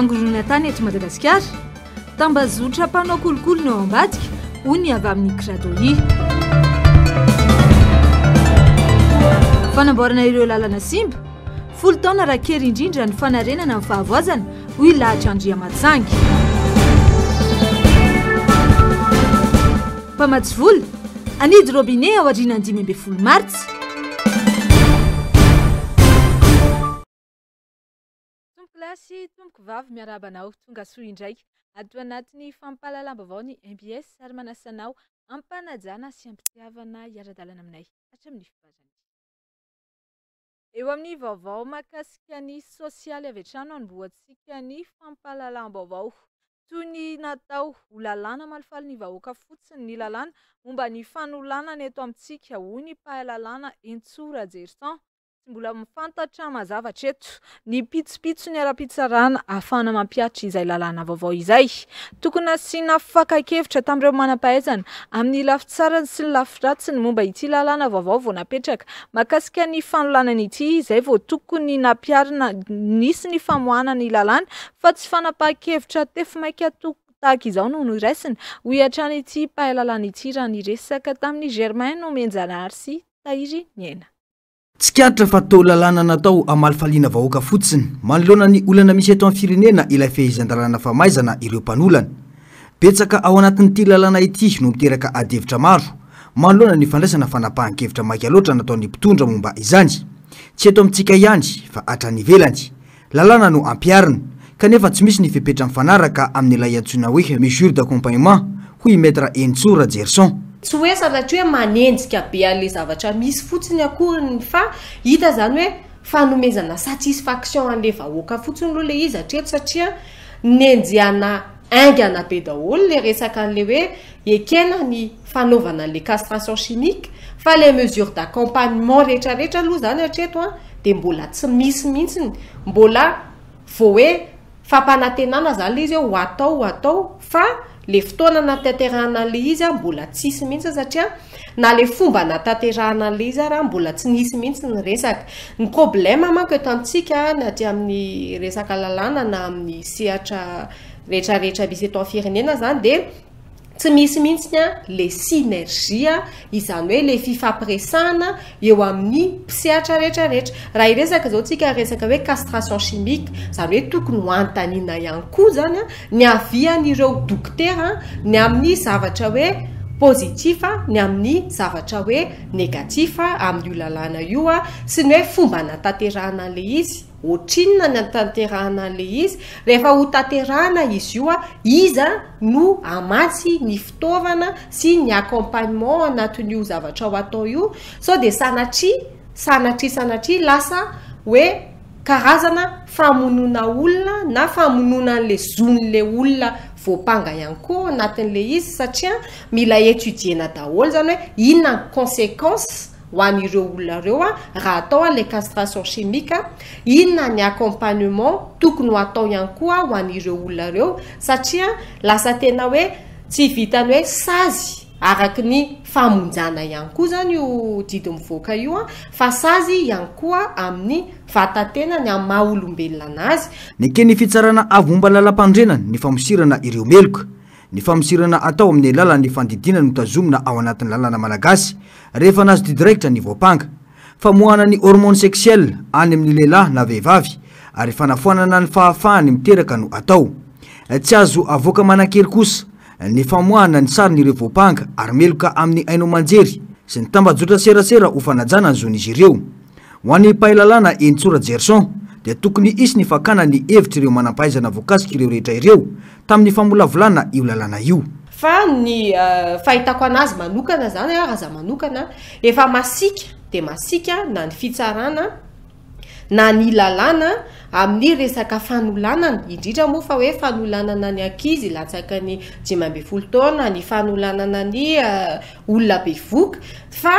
Fampangoronan-tany eto Madagasikara, tambazotra mpanao kolikoly no ao ambadika, hoy ny avy amin'ny Cradoi. Fanamboarana ireo lalana simba, Folo taona raha kely indrindra ny fanarenana ny fahavoazana, hoy Lahatra Andriamatsangy. Mpamatsy vola, Hanidy robinet aorianan'ny 15 martsa. Tompoko lahy sy tompoko vavy miarahaba anao tonga soa indray ato anatin'ny fampahalalam-baovao ny mbs ary manasa anao am-panajana sy am-pitiavana hiara-dalana aminay hatramin'ny farany. Eo amin'ny vaovao mahakasika ny sosialy avy hatrany no anombohantsika ny fampahalalam-baovao. Toy ny natao ho lalàna malifaly ny vahoaka fotsiny ny lalàna momba ny fanolanana eto amintsika, hoy ny mpahay lalàna Entsoa Rajerison. Tsy mbola fantatra mazava hatreto ny pitsopitsony ara-pitsarana ahafahana mampihatra izay lalàna vaovao izay. Tokony nasiana fakan-kevitra tamin'ireo manam-pahaizana amin'ny lafy tsarany sy ny lafy ratsiny momba ity lalàna vaovao vao napetraka mahakasika ny fanolanana ity izay vao tokony nampiharina nisy ny famoahana ny lalàna fa tsy fanapahan-kevitra tefy maika tahaka izao no noraisina, hoy hatrany ity mpahay lalàna ity raha niresaka tamin'i Germain Nomenjanahary sy Tahiry Niaina. Tsikaritra fa toa lalàna natao hamalifaliana vahoaka fotsiny manoloana ny olana misy eto amin'ny firenena ilay fehezan-dalàna famaizana ireo mpanolana. Betsaka ao anatin'ity lalàna ity no miteraka adihevitra maro manoloana ny fandraisana fanapahan-kevitra maika loatra nataon'ny mpitondra momba izany. Tsy eto amintsika ihany fa hatrany ivelany. Lalàna no ampiharina, kanefa tsy misy ny fepetra mifanaraka amin'ilay antsoina hoe mesure d'accompagnement, hoy i Maître Henintsoa Rajerison. Tsy hoe sanatria hoe manenjika be an'ilay zavatra misy fotsiny akory ny fa hita izany hoe fanomezana satisfaction an'ilay vahoaka fotsiny aloha ilay izy hatreto satria nenjehana haingana be daholo ilay resaka an'ilay hoe ekena ny fanaovana an'ilay castration chimique fa ilay mesure d'accompagnement rehetra rehetra aloha izany hatreto an dia mbola tsy misy mihitsiny, mbola vao hoe fampanantenana izany ilay izy hoe ho atao ho atao fa ilay fotoana nahatanterahana an'ilay izy an mbola tsisy mihitsy satria na ilay fomba nahatanterahana an'ilay izy ara mbola tsy nisy mihitsy ny resaka. Ny problème manko eto amintsika na aty amin'ny resaka lalàna na amin'ny sehatra rehetra rehetra misy eto amin'ny firenena izany dia Tsy misy mihitsy le synergie, izany hoe le fifampiresahana eo amin'ny mpisehatra rehetra rehetra. Raha hiresaka izao tsika resaka hoe castration chimique, izany hoe tokony ho anontaniana ihany koa izany ny avian'ireo dokotera ny amin'ny zavatra hoe positif, ny amin'ny zavatra hoe négatif amin'io lalàna io sy ny hoe fomba anatanterahana an'ilay izy. Ohatrinona ny anatanterahana an'ilay izy? Rehefa ho tanterahana izy io, iza no hamatsy ny fitaovana sy ny accompagnement anatin'io zavatra ho atao io? Sao dia sanatria, sanatria, sanatria lasa hoe karazana famonoana olona na famonoana an'ilay zon'ilay olona voampanga ihany koa ao anatin'ilay izy satria mila étudier-na daholo izany hoe inona ny consequences ho an'ireo olona ireo raha atao an'ilay castration chimique, inona ny accompagnement tokony ho atao ihany koa ho an'ireo olona ireo satria lasa tena hoe tsy vitan'ny hoe sazy araky ny famonjana ihany koa izany io didy mivoaka io fa sazy ihany koa amin'ny vatan-tenany amin'ny maha olombelona anazy. Neken'ny Fitsarana Avo momba ny Lalampanorenana ny famosirana ireo meloka. Ny famosirana atao amin'ny alalan'ny fandidiana no tazomina ao anatin'ny lalàna malagasy rehefa nahazo didy raikitra ny voampanga. Famoahana ny hormones sexuelles any amin'ny lehilahy na vehivavy ary fanafoanana ny fahafahany miteraka no atao. Tsy azo avoaka manan-kery kosa ny famoahana ny sarin'ireo voampanga ary meloka amin'ny haino aman-jery sy ny tambajotra serasera ho fanajana ny zon'izy ireo. Ho an'ny mpahay lalàna Henintsoa Rajerison dia tokony hisy ny fakana ny hevitr'ireo manam-pahaizana voakasik'ireo rehetra ireo tamin'ny famolavolana io lalàna io. Fa ny fahitako anazy manokana zany raha za manokana, efa masiaka dia masiaka na ny fitsarana na ny lalàna amin'ny resaka fanolanana, indrindra moa fa hoe fanolanana ny ankizy latsaka ny 15 taona, ny fanolanana ny olona bevoka, fa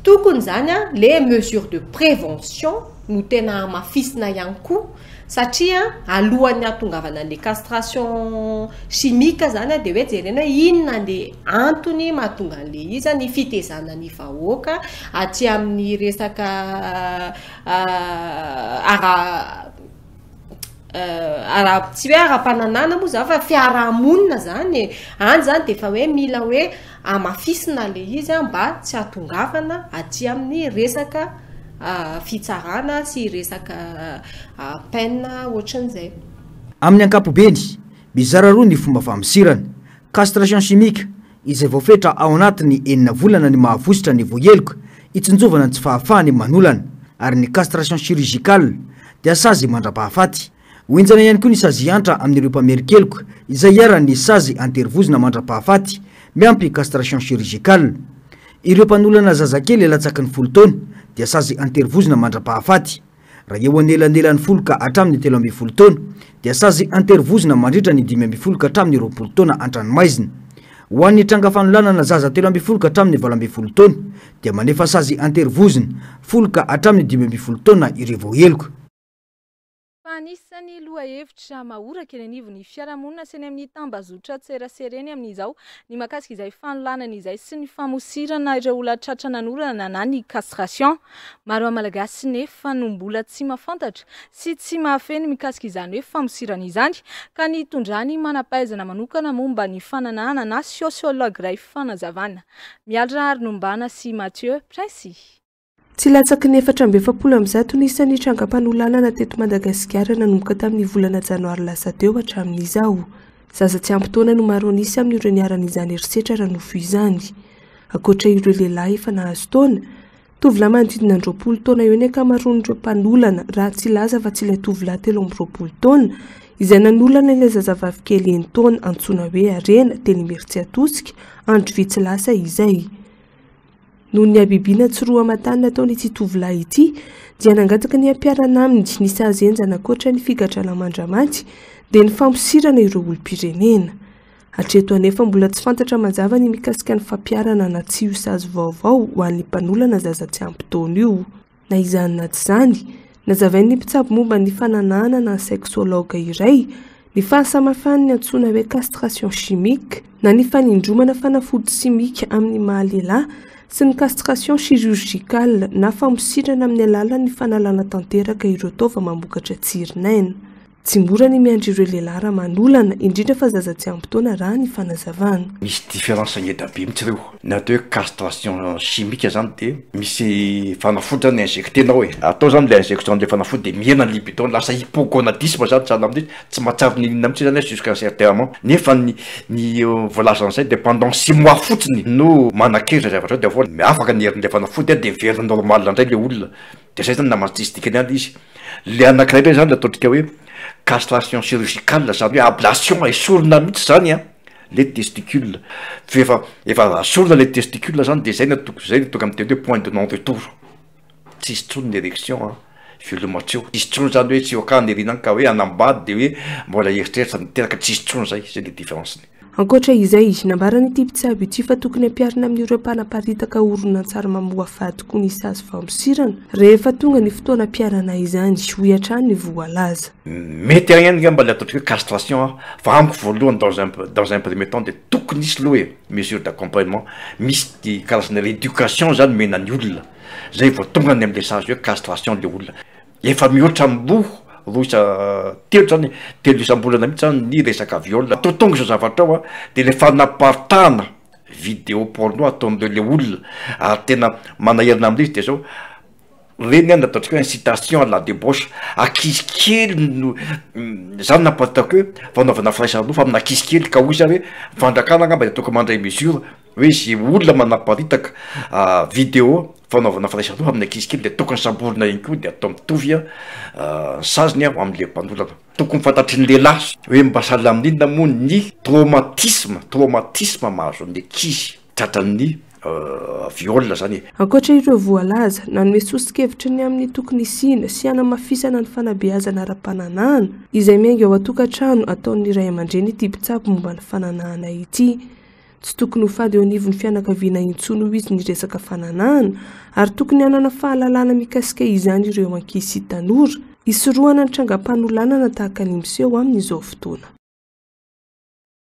tokony zany le mesure de prévention no tena hamafisina ihany koa. Satria alohan'ny hahatongavana an'le castration chimique zany dia hoe jerena hoe inona le antony mahatonga an'le izy, ny fitezana ny vahoaka aty amin'ny resaka ara Ara, tsy hoe ara-pananana moa zany fa fiarahamonina zany e. Any zany dia efa hoe mila hoe hamafisina le izy an, mba tsy hahatongavana aty amin'ny resaka fitsarana sy resaka peine ohatran'izay. Amin'ny ankapobeny, mizara roa ny fomba famosirana, castration chimique, izay voafetra ao anatin'ny enina volana ny mahavositra ny voaheloka hitsinjovana ny tsy fahafahany manolana, ary ny castration chirurgicale dia sazy mandra-pahafaty. Ho henjana ihany koa ny sazy hiantra amin'ireo mpamerin-keloka izay iharan'ny sazy an-terivozona mandra-pahafaty miampy castration chirurgicale. Ireo mpanolana zazakely latsaky ny folo taona dia sazy an-terivozona mandra-pahafaty. Raha eo anelanelan'ny folo ka hatramin'ny 13 taona dia sazy an-terivozona mandritra ny 15 ka hatramin'ny 20 taona an-tranomaizina. Ho an'ny tranga fanolanana zaza 13 ka hatramin'ny 18 taona dia manefa sazy an-terivozona folo ka hatramin'ny 15 taona ireo voaheloka. Fa anisan'ny lohahevitra mahoraka eny anivon'ny fiarahamonina sy eny amin'ny tambazotran-tserasera eny amin'izao ny mahakasika izay fanolanana izay sy ny famosirana ireo olona tratra nanorana na ny castration. Maro amin'ny Malagasy nefa no mbola tsy mahafantatra sy tsy mahafehy ny mikasika izany hoe famosirana izany ka nitondrany manam-pahaizana manokana momba ny fananahana na sociologue iray fanazavana. Mialy Raharinombana sy Mathieu Princy. Tsy latsaky ny 144 ny isan'ny trangam-panolanana teto Madagasikara nanomboka tamin'ny volana janoary lasa teo hatramin'izao. Zaza tsy ampy taona no maro an'isa amin'ireo niharan'izany herisetra ara-nofo izany. Ankoatra ireo lehilahy efa nahazo taona, tovolahy manodidina ny 20 taona eo ny ankamaroan'ireo mpanolana raha tsy hilaza afa-tsy ilay tovolahy 23 taona izay nanolana ilay zazavavy kely enin-taona antsoina hoe Harena teny Imerintsiatosika andro vitsy lasa izay. Noho ny habibiana tsy roa aman-tany nataon'ity tovolahy ity dia nangataka ny hampiharana aminy ny sazy henjana ankoatra ny figadrana mandra-maty dia ny famosirana ireo olom-pirenena. Hatreto anefa mbola tsy fantatra mazava ny mikasika ny fampiharana na tsia io sazy vaovao ho an'ny mpanolana zaza tsy ampy taona io. Na izany na tsy izany, nazavain'ny mpitsabo momba ny fananahana na sexologue iray ny fahasamihafan'ny antsoina hoe castration chimique na ny fanindromana fanafody simika amin'ny maha lehilahy sy ny castration chirurgicale na famosirana amin'ny alalan'ny fanalana tanteraka ireo taova mamokatra tsirinaina. Tsy mora ny miandry ireo lehilahy raha manolana, indrindra fa zaza tsy ampy taona raha ny fanazavana. Misy différence ngeda be mihitsy ireo. Ny atao hoe castration chimique zany de misy fanafody zany injecter-nao e. Atao zany le injection an'le fanafody de mihena ny libido, lasa hypogonadisme zany sahala amin'io, tsy mahatsiaro n'inon'inona mihitsy zany jusqu'à un certain moment. Nefa ny ny voalazan'izay de pendant six mois fotsiny no manan-kery zay zavatra zay de avy eo afaka ny herin'le fanafody de miverina normal indray le olona. De zay zany namany tsisy dikany ihany le izy. Le anakiray ndray zany ataontsika hoe castration chirurgicale zany hoe ablation esorina mihitsy zany an le testicule, f'efa efa asorina le testicule zany de zay no atoko zay no tonga miteny hoe point de non retour, tsisy tsony ny érection an, veloma hatreo, tsisy tsony zany hoe tsy eo akany erina any ka hoe hanambady de hoe mbola hieritreritra ny hiteraka tsisy tsony zay, zay le différence-ny. Ankoatra izay, nambaran'ity mpitsabo ity fa tokony hampiharina amin'ireo mpanaparitaka horonantsary mamoafady koa ny sazy famosirana rehefa tonga ny fotoana hampiharana izany, hoy hatrany ny voalaza. Mety ihany angamba ilay ataontsika hoe castration an, fa amiko voalohany dans un dans un premier temps dia tokony hisy aloha e mesure d'accompagnement, misy karazana rééducation zany omena ny olona, zay vao tonga any am'le sazy hoe castration le olona. Efa mihoatra amin'ny roa, roa isa telo zany, telo isam-bolana mihitsy zany ny resaka viol. Toa tonga izao zavatra ao an, de le fanaparitahana video porno ataon'ireo le olona, ary tena manahirana amin'ilay izy de zao, reny an ataontsika hoe incitation à la debauche, ankizy kely no, zany namparitako hoe fanaovana firaisan-nofo amina ankizy kely, ka hoy za hoe fanjakana angamba de tokony mandray mesure hoe ze olona manaparitaka video fanaovana firaisan-doha amin'ny ankizy kely dia tokony samborina ihany koa dia atao mitovy ny saziny ho amin'ilay mpanolana. Tokony fantatry ny lehilahy hoe mba sahala amin'inona moa ny traumatisme, traumatisme mahazo ny ankizy tratran'ny viol zany e. Ankoatra ireo voalaza, nanome soso-kevitra ny amin'ny tokony hisiana sy hanamafisana ny fanabeazana ara-pananahana izay miainga ao an-tokantrano ataon'ny ray aman-dreny ity mpitsabo momba ny fananahana ity. Tsy tokony ho fady eo anivon'ny fianakaviana intsony hoy izy ny resaka fananahana ary tokony hanana fahalalana mikasika izany ireo ankizy sy tanora hisorohana ny trangam-panolanana tahaka ny miseho amin'izao fotoana.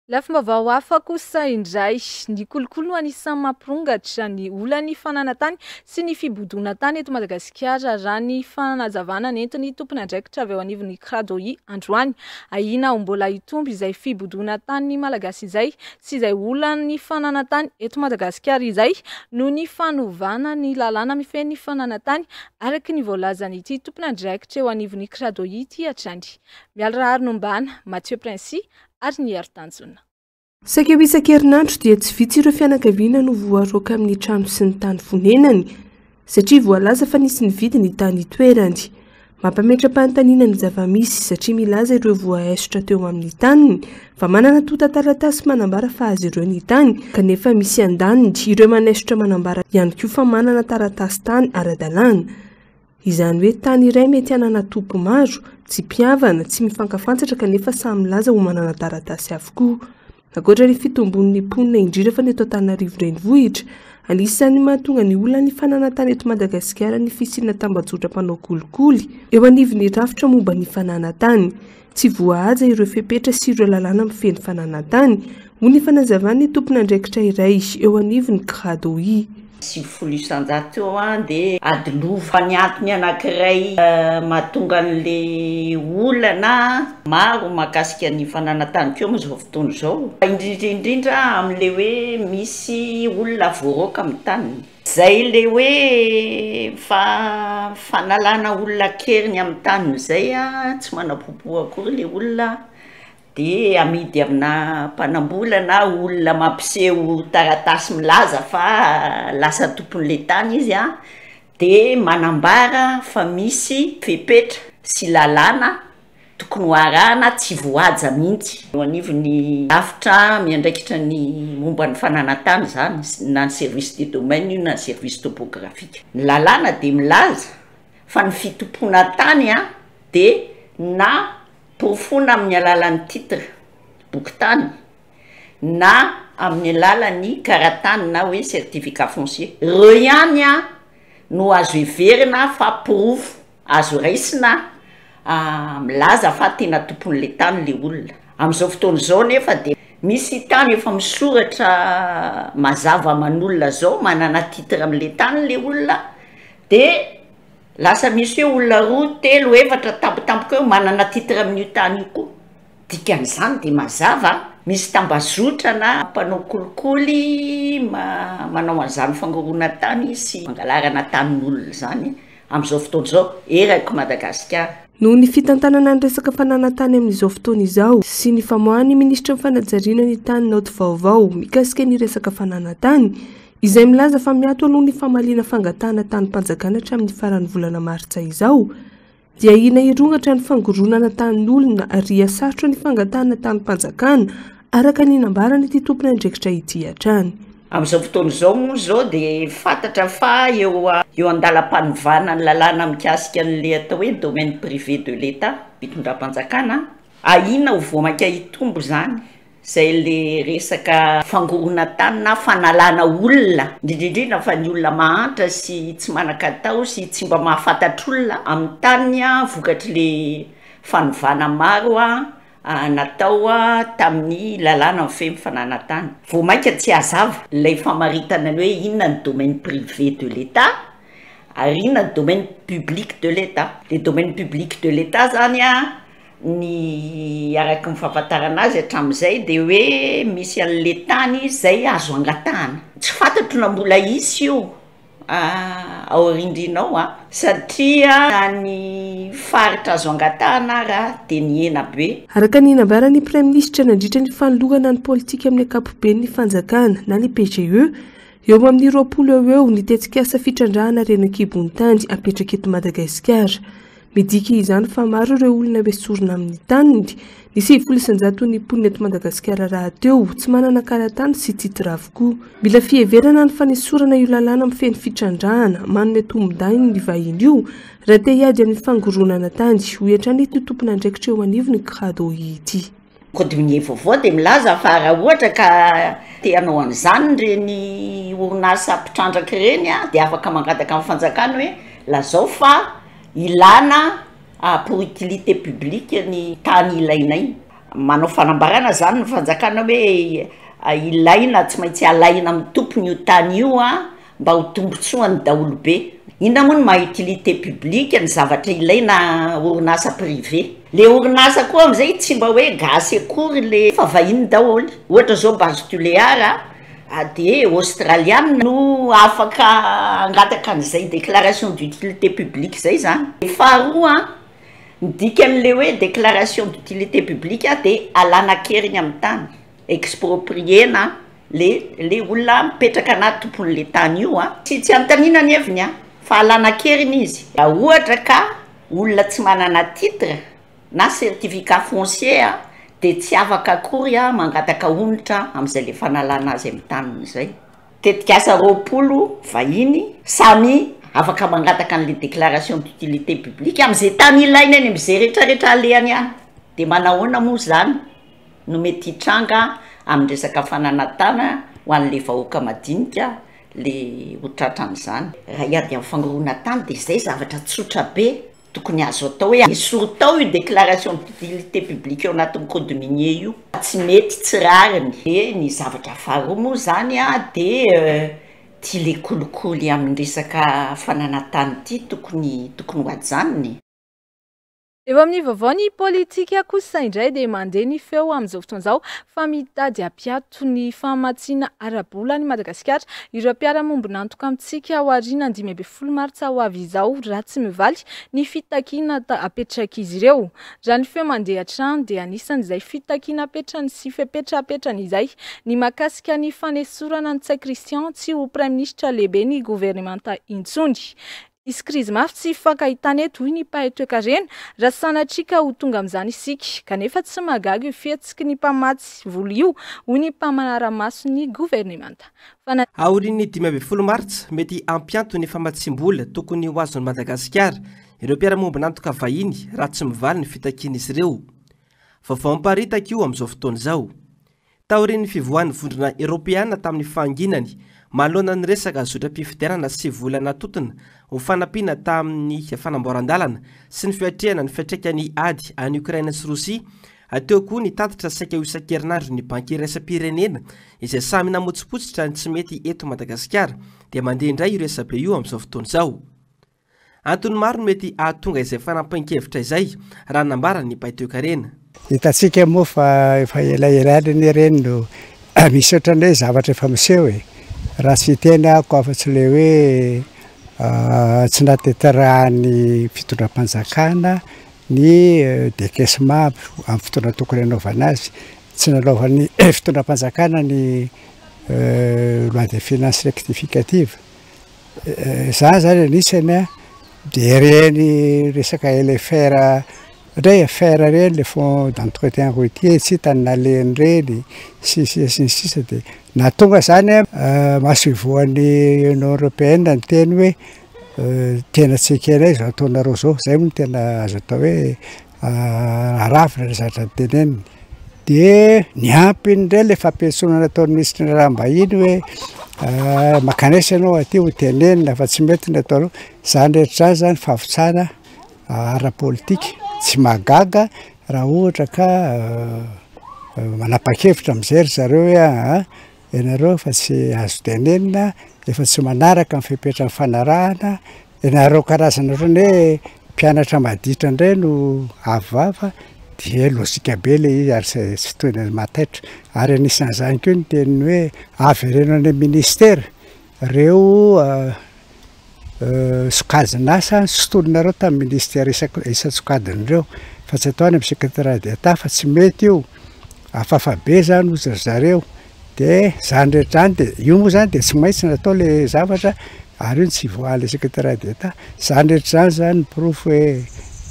Lafim-baovao hafa kosa indray, ny kolikoly no anisan'ny mampirongatra ny olan'ny fananan-tany sy ny fibodoana tany eto Madagasikara, raha ny fanazavana nentin'ny tompon'andraikitra avy eo anivon'ny Cradoi androany. Ahiana ho mbola hitombo izay fibodoana tanin'ny Malagasy izay sy izay olan'ny fananan-tany eto Madagasikara izay noho ny fanovana ny lalàna mifehy ny fananan-tany, araka ny voalazan'ity tompon'andraikitra eo anivon'ny Cradoi ity hatrany. Mialy Raharinombana, Mathieu Princi ary ny Hery Tanjona. Saika ho isan-kerinandro dia tsy vitsy ireo fianakaviana no voaroaka amin'ny trano sy ny tany fonenany satria voalaza fa nisy nividy ny tany itoerany. Mampametra-panontaniana ny zava-misy satria milaza ireo voaaisotra teo amin'ny taniny fa manana antontan-taratasy manambara fa azy ireo ny tany kanefa misy andaniny ireo manaisotra manambara ihany koa fa manana taratasy tany ara-dalàna. Izany hoe tany iray mety hanana tompo maro, tsy mpihavana, tsy mifankafantatra kanefa samy milaza ho manana taratasy avokoa. Ankoatra ny fitombon'ny mponina indrindra fa ny eto Antananarivo renivohitra, anisan'ny mahatonga ny olan'ny fananan-tany eto Madagasikara ny fisiana tambajotra mpanao kolikoly eo anivon'ny rafitra momba ny fananan-tany. Tsy voahaja ireo fepetra sy ireo lalàna mifehy ny fananan-tany, hoy ny fanazavan'ny tompon'andraikitra iray eo anivon'ny Cradoi. 90% eo dia ady lova. Ny antony anankiray mahatonga an'le olana maro mahakasika ny fananan-tany koa amin'izao fotoana izao, indrindra indrindra amin'le hoe misy olona voaroaka amin'ny taniny. Zay le hoe fa fanalana olona an-keriny amin'ny taniny zay an, tsy manam-pompo akory le olona de amidy amina mpanambola na olona mampiseho taratasy milaza fa lasa tompon'le tany izy an, de manambara fa misy fepetra sy lalàna Tokony ho arahana tsy voahaja mihitsy. Eo anivon'ny rafitra miandraikitra ny momba ny fananan-tany izany, na ny service des domaines io na ny service topographique. Ny lalàna dia milaza fa ny fitompoana tany dia na porofoina amin'ny alalan'ny titre, bokin-tany, na amin'ny alalan'ny kara-tany na hoe certificat foncier. Ireo ihany no azo heverina fa porofo Azo raisina milaza fa tena tompon'ilay tany ilay olona. Amin'izao fotoana izao nefa dia misy tany efa misoratra mazava aman'olona izao, manana titre amin'ilay tany ilay olona, dia lasa misy hoe olona roa, telo, efatra tampotampoka eo manana titre amin'io tany io koa. Dikan'izany dia mazava, misy tambazotra na mpanao kolikoly manao an'izany fangoronan-tany sy fangalarana tanin'olona izany amin'izao fotoana izao erak'i Madagasikara. Noho ny fitantanana ny resaka fananan-tany amin'izao fotoana izao sy ny famoahan'ny minisitry ny fanajariana ny tany naoty vaovao mikasika ny resaka fananan-tany, izay milaza fa miato aloha ny famaliana fangatahana tanim-panjakana hatramin'ny faran'ny volana martsa izao, dia ahiana hirongatra ny fangoronana tanin'olona ary hihasarotra ny fangatahana tanim-panjakana, araka ny nambaran'ity tompon'andraikitra ity hatrany. Amin'izao fotoana izao moa izao dia fantatra fa eo eo an-dalam-panovana ny lalàna mikasika an'ilay atao hoe domaine privé de l'Etat, fitondram-panjakana, ahiana ho vao mainka hitombo izany. Izay le resaka fangoronan-tany na fanalana olona, indrindra indrindra fa ny olona mahantra sy tsy manan-katao sy tsy mba mahafantatr'olona amin'ny taniny vokatry le fanovana maro natao tamin'ny lalàna mifehy ny fananan-tany. Vao mainka tsy hazava ilay famaritana ny hoe inona ny domaine privé de l'Etat ary inona ny domaine public de l'Etat. Le domaine public de l'Etat zany an, Ny araka ny fahafantarana azy hatramin'izay dia hoe misy an'le tany izay azo angatahana. Tsy fantatro na mbola hisy io ao aoriandriana ao an, satria na ny faritra azo angatahana ara dia nihena be. Araka ny nambaran'ny Praiminisitra nandritra ny fanolorana ny politika amin'ny ankapoben'ny fanjakana na ny PGE, eo amin'ny 20 eo ho eo ny tetikasa fitrandrahana harena an-kibon'ny tany apetraka eto Madagasikara. Midika izany fa maro ireo olona hoesorina amin'ny taniny. Ny 90 isan-jaton'ny mponina eto Madagasikara rahateo tsy manana karatany sy titre avokoa. Mila fiheverana ny fanesorana io lalàna mifehy ny fitrandrahana manome tombondahiny ny vahiny io raha te hiady amin'ny fangoronana tany, hoy hatrany ity tompon'andraikitra eo anivon'ny Cradohi ity. Code minier vaovao dia milaza fa raha ohatra ka te hanao an'izany ireny orinasa mpitrandraka ireny dia afaka mangataka amin'ny fanjakana hoe lazao fa ilana pour utilité publique ny tany ilainay. Manao fanambarana zany ny fanjakana hoe ilaina, tsy maintsy alaina amin'ny tompony io tany io mba ho tombotsoan'ny daholobe. Inona moa no maha utilité publique ny zavatra ilaina orinasa privé? Le orinasa koa amizay tsy mba hoe gasy akory le fa vahiny daholo. Ohatra zao Base Tuléar de Australiana no afaka hangataka an'izay déclaration d'utilité publique zay zany. Faharoa, ny dikan'le hoe déclaration d'utilité publique de alana an-keriny amin'ny tany, exproprier-na le le olona mipetraka na tompon'le tany io an, tsy tsy anontaniana ny heviny an, fa alana an-keriny izy, raha ohatra ka olona tsy manana titre na certificat foncier an, de tsy afaka akory an mangataka onitra amin'izay le fanalana azy amin'ny taniny izay. Tetikasa 20 vahiny samy afaka mangataka an'le déclaration d'utilité publique amin'izay tany ilainy any amin'izay retraretra alehany any, de manahoana moa zany? no mety hitranga amin'ny resaka fananantana ho an'le vahoaka madinika le ho tratran'izany. Raha hiady amin'ny fangoronan-tany dia izay zavatra tsotra be tokony azo atao hoe esory tao io déclaration d'utilité publique ao anatin'ny code minier io, tsy mety, tsy rariny. Dia ny zavatra faharoa moa izany an dia ity le kolikoly amin'ny resaka fananan-tany ity tokony tokony ho ajanona e. Eo amin'ny vaovao ny politika kosa indray dia mandeha ny feo amin'izao fotoana izao fa mitady hampiato ny famatsiana ara-bola an'i Madagasikara ireo mpiara-mombon'antoka amintsika ao aorian'ny 15 martsa ho avy izao raha tsy mivaly ny fitakiana apetrak'izy ireo. Raha ny feo mandeha hatrany dia anisan'izay fitakiana apetrany sy fepetra apetrany izay ny mahakasika ny fanesorana an'i Ntsay Christian tsy ho praiminisitra lehiben'ny governemanta intsony. Hisy krizy mafy tsy hifankahitana eto, hoy ny mpahay toekarena, raha sanatria ka ho tonga amin'izany isika. Kanefa tsy mahagaga io fihetsiky ny mpamatsy vola io, hoy ny mpamanara-maso ny governemanta. Fa. Aorian'ny 15 martsa, mety hampianto ny famatsiam-bola tokony ho azon'i Madagasikara ireo mpiara-miombon'antoka vahiny raha tsy mivaly ny fitakian'izy ireo. Vaovao miparitaka io amin'izao fotoana izao. Taorian'ny fivoahan'ny Vondrona Eoropeana tamin'ny fahanginany manoloana ny resaka zotram-pifidianana sy vola natotona ho fanampiana tamin'ny fanamboaran-dalana sy ny fiatrehana ny fiantraikan'ny ady any Ukraine sy Rosia, teo koa ny tatitra saika ho isan-kerinandron'ny Banky Iraisam-pirenena izay samy namotsipotsitra ny tsy mety eto Madagasikara dia mandeha indray io resabe io amin'izao fotoana izao. Antony maro no mety hahatonga izay fanapahin-kevitra izay, raha ny nambaran'ny mpahay toekarena. Hitantsika moa fa efa elaela ihany anie ireny no misy ohatran'ny hoe zavatra efa miseho e. Raha tsy hiteny aho ko afa-tsy ilay hoe tsy nahatanterahan'ny fitondram-panjakana ny décaissement amin'ny fotoana tokony hanaovana azy. Tsy nanaovan'ny fitondram-panjakana ny loi de finances rectificative. Za zany anisany a de ireny resaka LFR ndray FR reny le fonds d'entretien routier tsy hita ny nalehany reny sy ny sisa sy ny sisa de nahatonga zany a masoivohon'ny Union Européenne niteny hoe tena tsy ekenay zao ataonareo zao, zay moa no tena azo atao hoe aravina le zavatra noteneniny. De niampy indray le fampiantsoana nataon'ny minisitry ny raharaham-bahiny hoe mankanesa ianao aty ho tenenina fa tsy mety ny ataonao, zany rehetra zany zany fahavitsana ara-politika, tsy mahagaga raha ohatra ka manapa-kevitra am'zay ry zareo hoe aa ianareo efa tsy azo tenenina, efa tsy manaraka ny fepetra nifanarahana, ianareo karazana ohatran'ny hoe mpianatra maditra indray no avo vava dia lojika be ilay izy ary tsy tsy toy ny mahataitra, ary anisan'izany koa ny teniny hoe avereno any amin'ny ministera ireo sokajin'asa nosintoninareo tamin'ny ministera isan- isan-tsokajiny ireo fa tsy atao any amin'ny secrétariat d'Etat fa tsy mety io, hafahafa be zany hozy ry zareo, de zany rehetra zany de io moa zany de tsy maintsy natao le zavatra ary io no tsy ivoahan'le secrétariat d'Etat, zany rehetra zany zany ny porofo hoe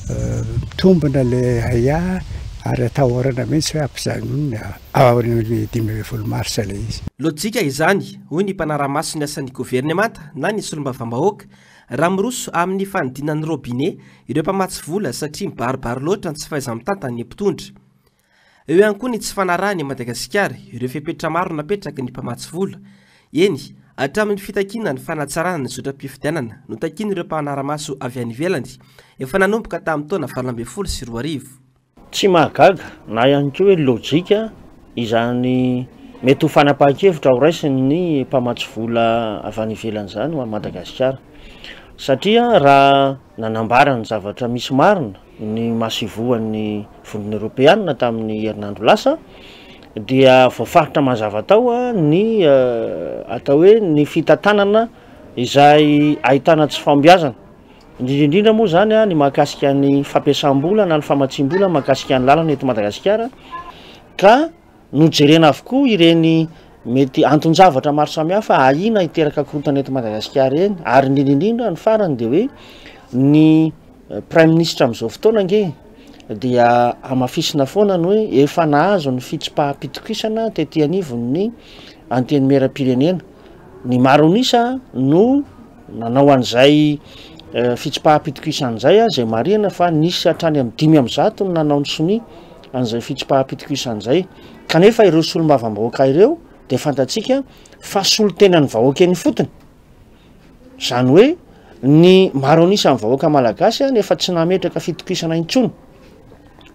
mitombina le ahiahy ary atahorana mihitsy hoe hampijanonina aorian'ny 15 marsa le izy. Lojika izany, hoy ny mpanara-maso ny asan'ny governemanta na ny solombavambahoaka, raha miroso amin'ny fanidina ny robinet ireo mpamatsy vola satria mibaribary loatra ny tsy fahaiza-mitantan'ny mpitondra. Eo ihany koa ny tsy fanarahan'i Madagasikara ireo fepetra maro napetraky ny mpamatsy vola. Eny, hatramin'ny fitakiana ny fanatsarana ny zotram-pifidianana notakian'ireo mpanara-maso avy any ivelany, efa nanomboka tamin'ny taona 2018. Tsy mahagaga na ihany koa hoe lojika izany mety ho fanapahan-kevitra horaisin'ny mpamatsy vola avy any ivelany izany ho an'i Madagasikara. Satria raha nanambara ny zavatra misy marina ny masoivohon'ny Vondrona Eoropeanina tamin'ny herinandro lasa dia voafaritra mazava tao ny atao hoe ny fitantanana izay ahitana tsy fahombiazana. Indrindra indrindra moa izany ny mahakasika ny fampiasam-bola na ny famatsiam-bola mahakasika ny lalana eto Madagasikara ka nojerena avokoa ireny mety anton-javatra maro samihafa ahiana hiteraka korontana eto Madagasikara ireny ary indrindra indrindra ny farany dia hoe ny praiminisitra amin'izao fotoana ange dia hamafisina foana ny hoe efa nahazo ny fitsipaham-pitokisana tety anivon'ny antenimieram-pirenena. Ny maro an'isa no nanao an'izay fitsipaham-pitokisana izay, izay marihana fa nisy hatrany amin'ny 105 no nanao ny sonia an'izay fitsipaham-pitokisana izay. Kanefa ireo solombavambahoaka ireo dia fantatsika fa solontenan'ny vahoaka eny ifotony. Izany hoe ny maro an'isa amin'ny vahoaka malagasy nefa tsy nametraka fitokisana intsony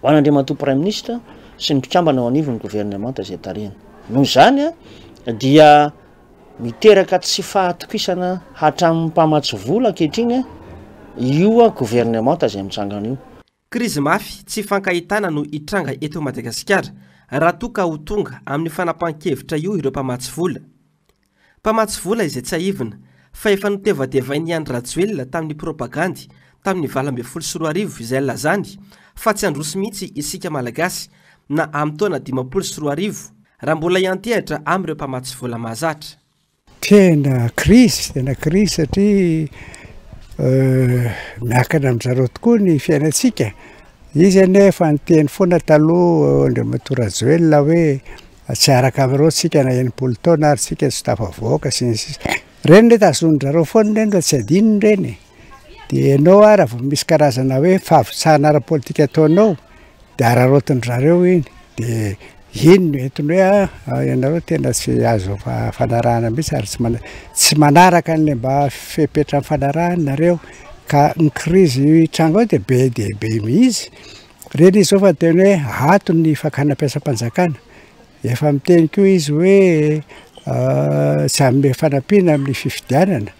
ho an'Andriamatoa Praiminisitra sy ny mpikambana ao anivon'ny governemanta izay tarihiny. Noho izany dia miteraka tsy fahatokisana hatramin'ny mpamatsy vola ankehitriny io governemanta izay mitsangana io. Krizy mafy tsy ifankahitana no hitranga eto Madagasikara raha toa ka ho tonga amin'io fanapahan-kevitra io ireo mpamatsy vola. Mpamatsy vola izay tsiahivina fa efa notevatevain'i Andry Rajoelina tamin'ny propagandy tamin'ny 2018 izay nilazany fa tsy handroso mihitsy isika Malagasy na amin'ny taona 2050 raha mbola hiantehatra amin'ireo mpamatsy vola mahazatra. Tena krizy, tena krizy satria miankina amin-dry zareo tokoa ny fiainantsika. Izy anie efa niteny foana taloha Andriamatoa Rajoelina hoe tsy hiaraka amin'ireo tsika na 60 taona ary tsika tsy tafavoaka sy ny sisa. Ireny re tazonin-dry zareo foana ireny fa tsy adinony ireny e. Dia ianao ary raha vao misy karazana hoe fahabetsahana ara-politika ataonao dia araraotin-dry zareo iny. Dia iny no entiny hoe ah, ianareo tena tsy azo fanarahana mihitsy ary tsy mana- tsy manaraka an'ilay mba fepetra nifanarahana nareo. Ka ny krizy hitranga ao dia be dia be mihitsy. Ireny izy izao fa tena hoe ato ny fakana mpiasam-panjakana. Efa miteny koa izy hoe tsy hanome fanampiana amin'ny fifidianana.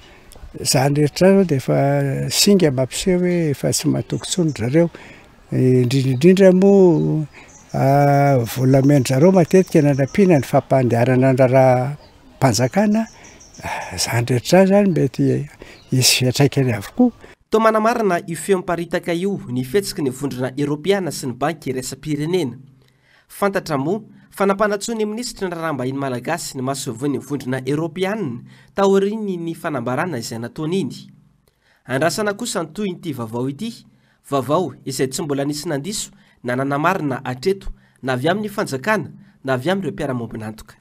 Izany rehetra izany dia efa singa mampiseho hoe efa tsy matoky intsony ry zareo. Indrindra indrindra moa vola omen-dry zareo matetika nanampiana ny fampandehanana ny raharaham-panjakana. Izany rehetra izany izany mety hisy fiantraikany avokoa. Toa manamarina io feo miparitaka io ny fihetsiky ny Vondrona Eoropeana sy ny Banky Iraisam-pirenena. Fantatra moa fa nampanantsoa ny minisitry ny Raharaham-bahiny malagasy ny masoivohon'ny Vondrona Eoropeana taorian'iny fanambarana izay nataony iny. Andrasana kosa ny tohin'ity vaovao ity, vaovao izay tsy mbola nisy nandiso na nanamarina hatreto na avy amin'ny fanjakana na avy amin'ireo mpiara-miombon'antoka.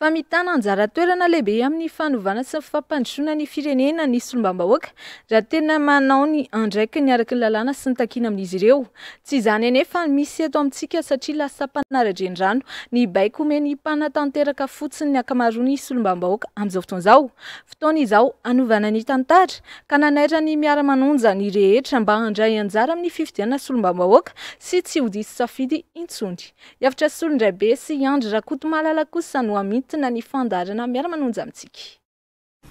Fa mitana anjara toerana lehibe amin'ny fanovana sy ny fampandrosoana ny firenena ny solombavambahoaka raha tena manao ny andraikiny araka ny lalàna sy ny takiana amin'izy ireo. Tsy izany anefa no misy eto amintsika satria lasa mpanara-drenirano ny baiko omen'ny mpanatanteraka fotsiny ny ankamaroan'ny solombavambahoaka amin'izao fotoana izao. Fotoana izao hanovana ny tantara ka nanaitra ny miara-manonja ny rehetra mba handray anjara amin'ny fifidianana solombavambahoaka sy tsy ho diso safidy intsony. Hiavotra Solondraibe sy i Andry Rakotomalala kosa no hamintina ny fandaharana miara-manonja amintsika.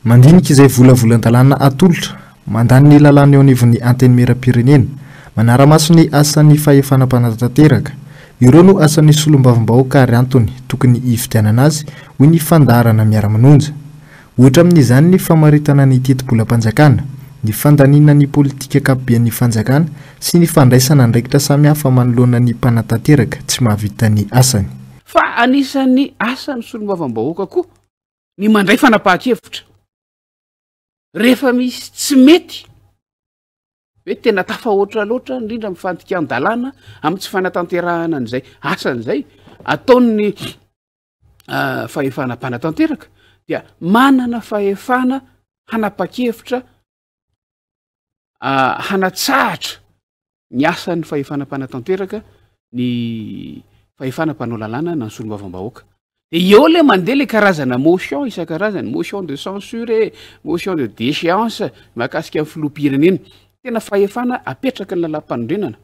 Mandinika izay volavolan-dalàna atolotra, mandany ny lalàna eo anivon'ny Antenimierampirenena, manara-maso ny asan'ny fahefana mpanatanteraka. Ireo no asan'ny solombavambahoaka ary antony tokony hifidianana azy, hoy ny fandaharana miara-manonja. Ohatra amin'izany ny famaritana ny tetibolam-panjakana, ny fandaniana ny politika ankapoben'ny fanjakana sy ny fandraisana andraikitra samihafa manoloana ny mpanatanteraka tsy mahavita ny asany. Fa anisan'ny asan'ny solombavambahoaka koa ny mandray fanapahan-kevitra rehefa misy tsy mety hoe tena tafahoatra loatra indrindra amin'ny fandikan-dalàna amin'ny tsy fanatanterahana an'izay asany izay ataon'ny fahefana mpanatanteraka dia manana fahefana hanapa-kevitra hanatsahatra ny asan'ny fahefana mpanatanteraka ny fahefana mpanao lalàna na ny solombavambahoaka. De eo le mandeha le karazana motion isan-karazany, motion de censure e, motion de déchéance mahakasika ny filoham-pirenena. Tena fahefana apetraky ny lalàm-panorenana.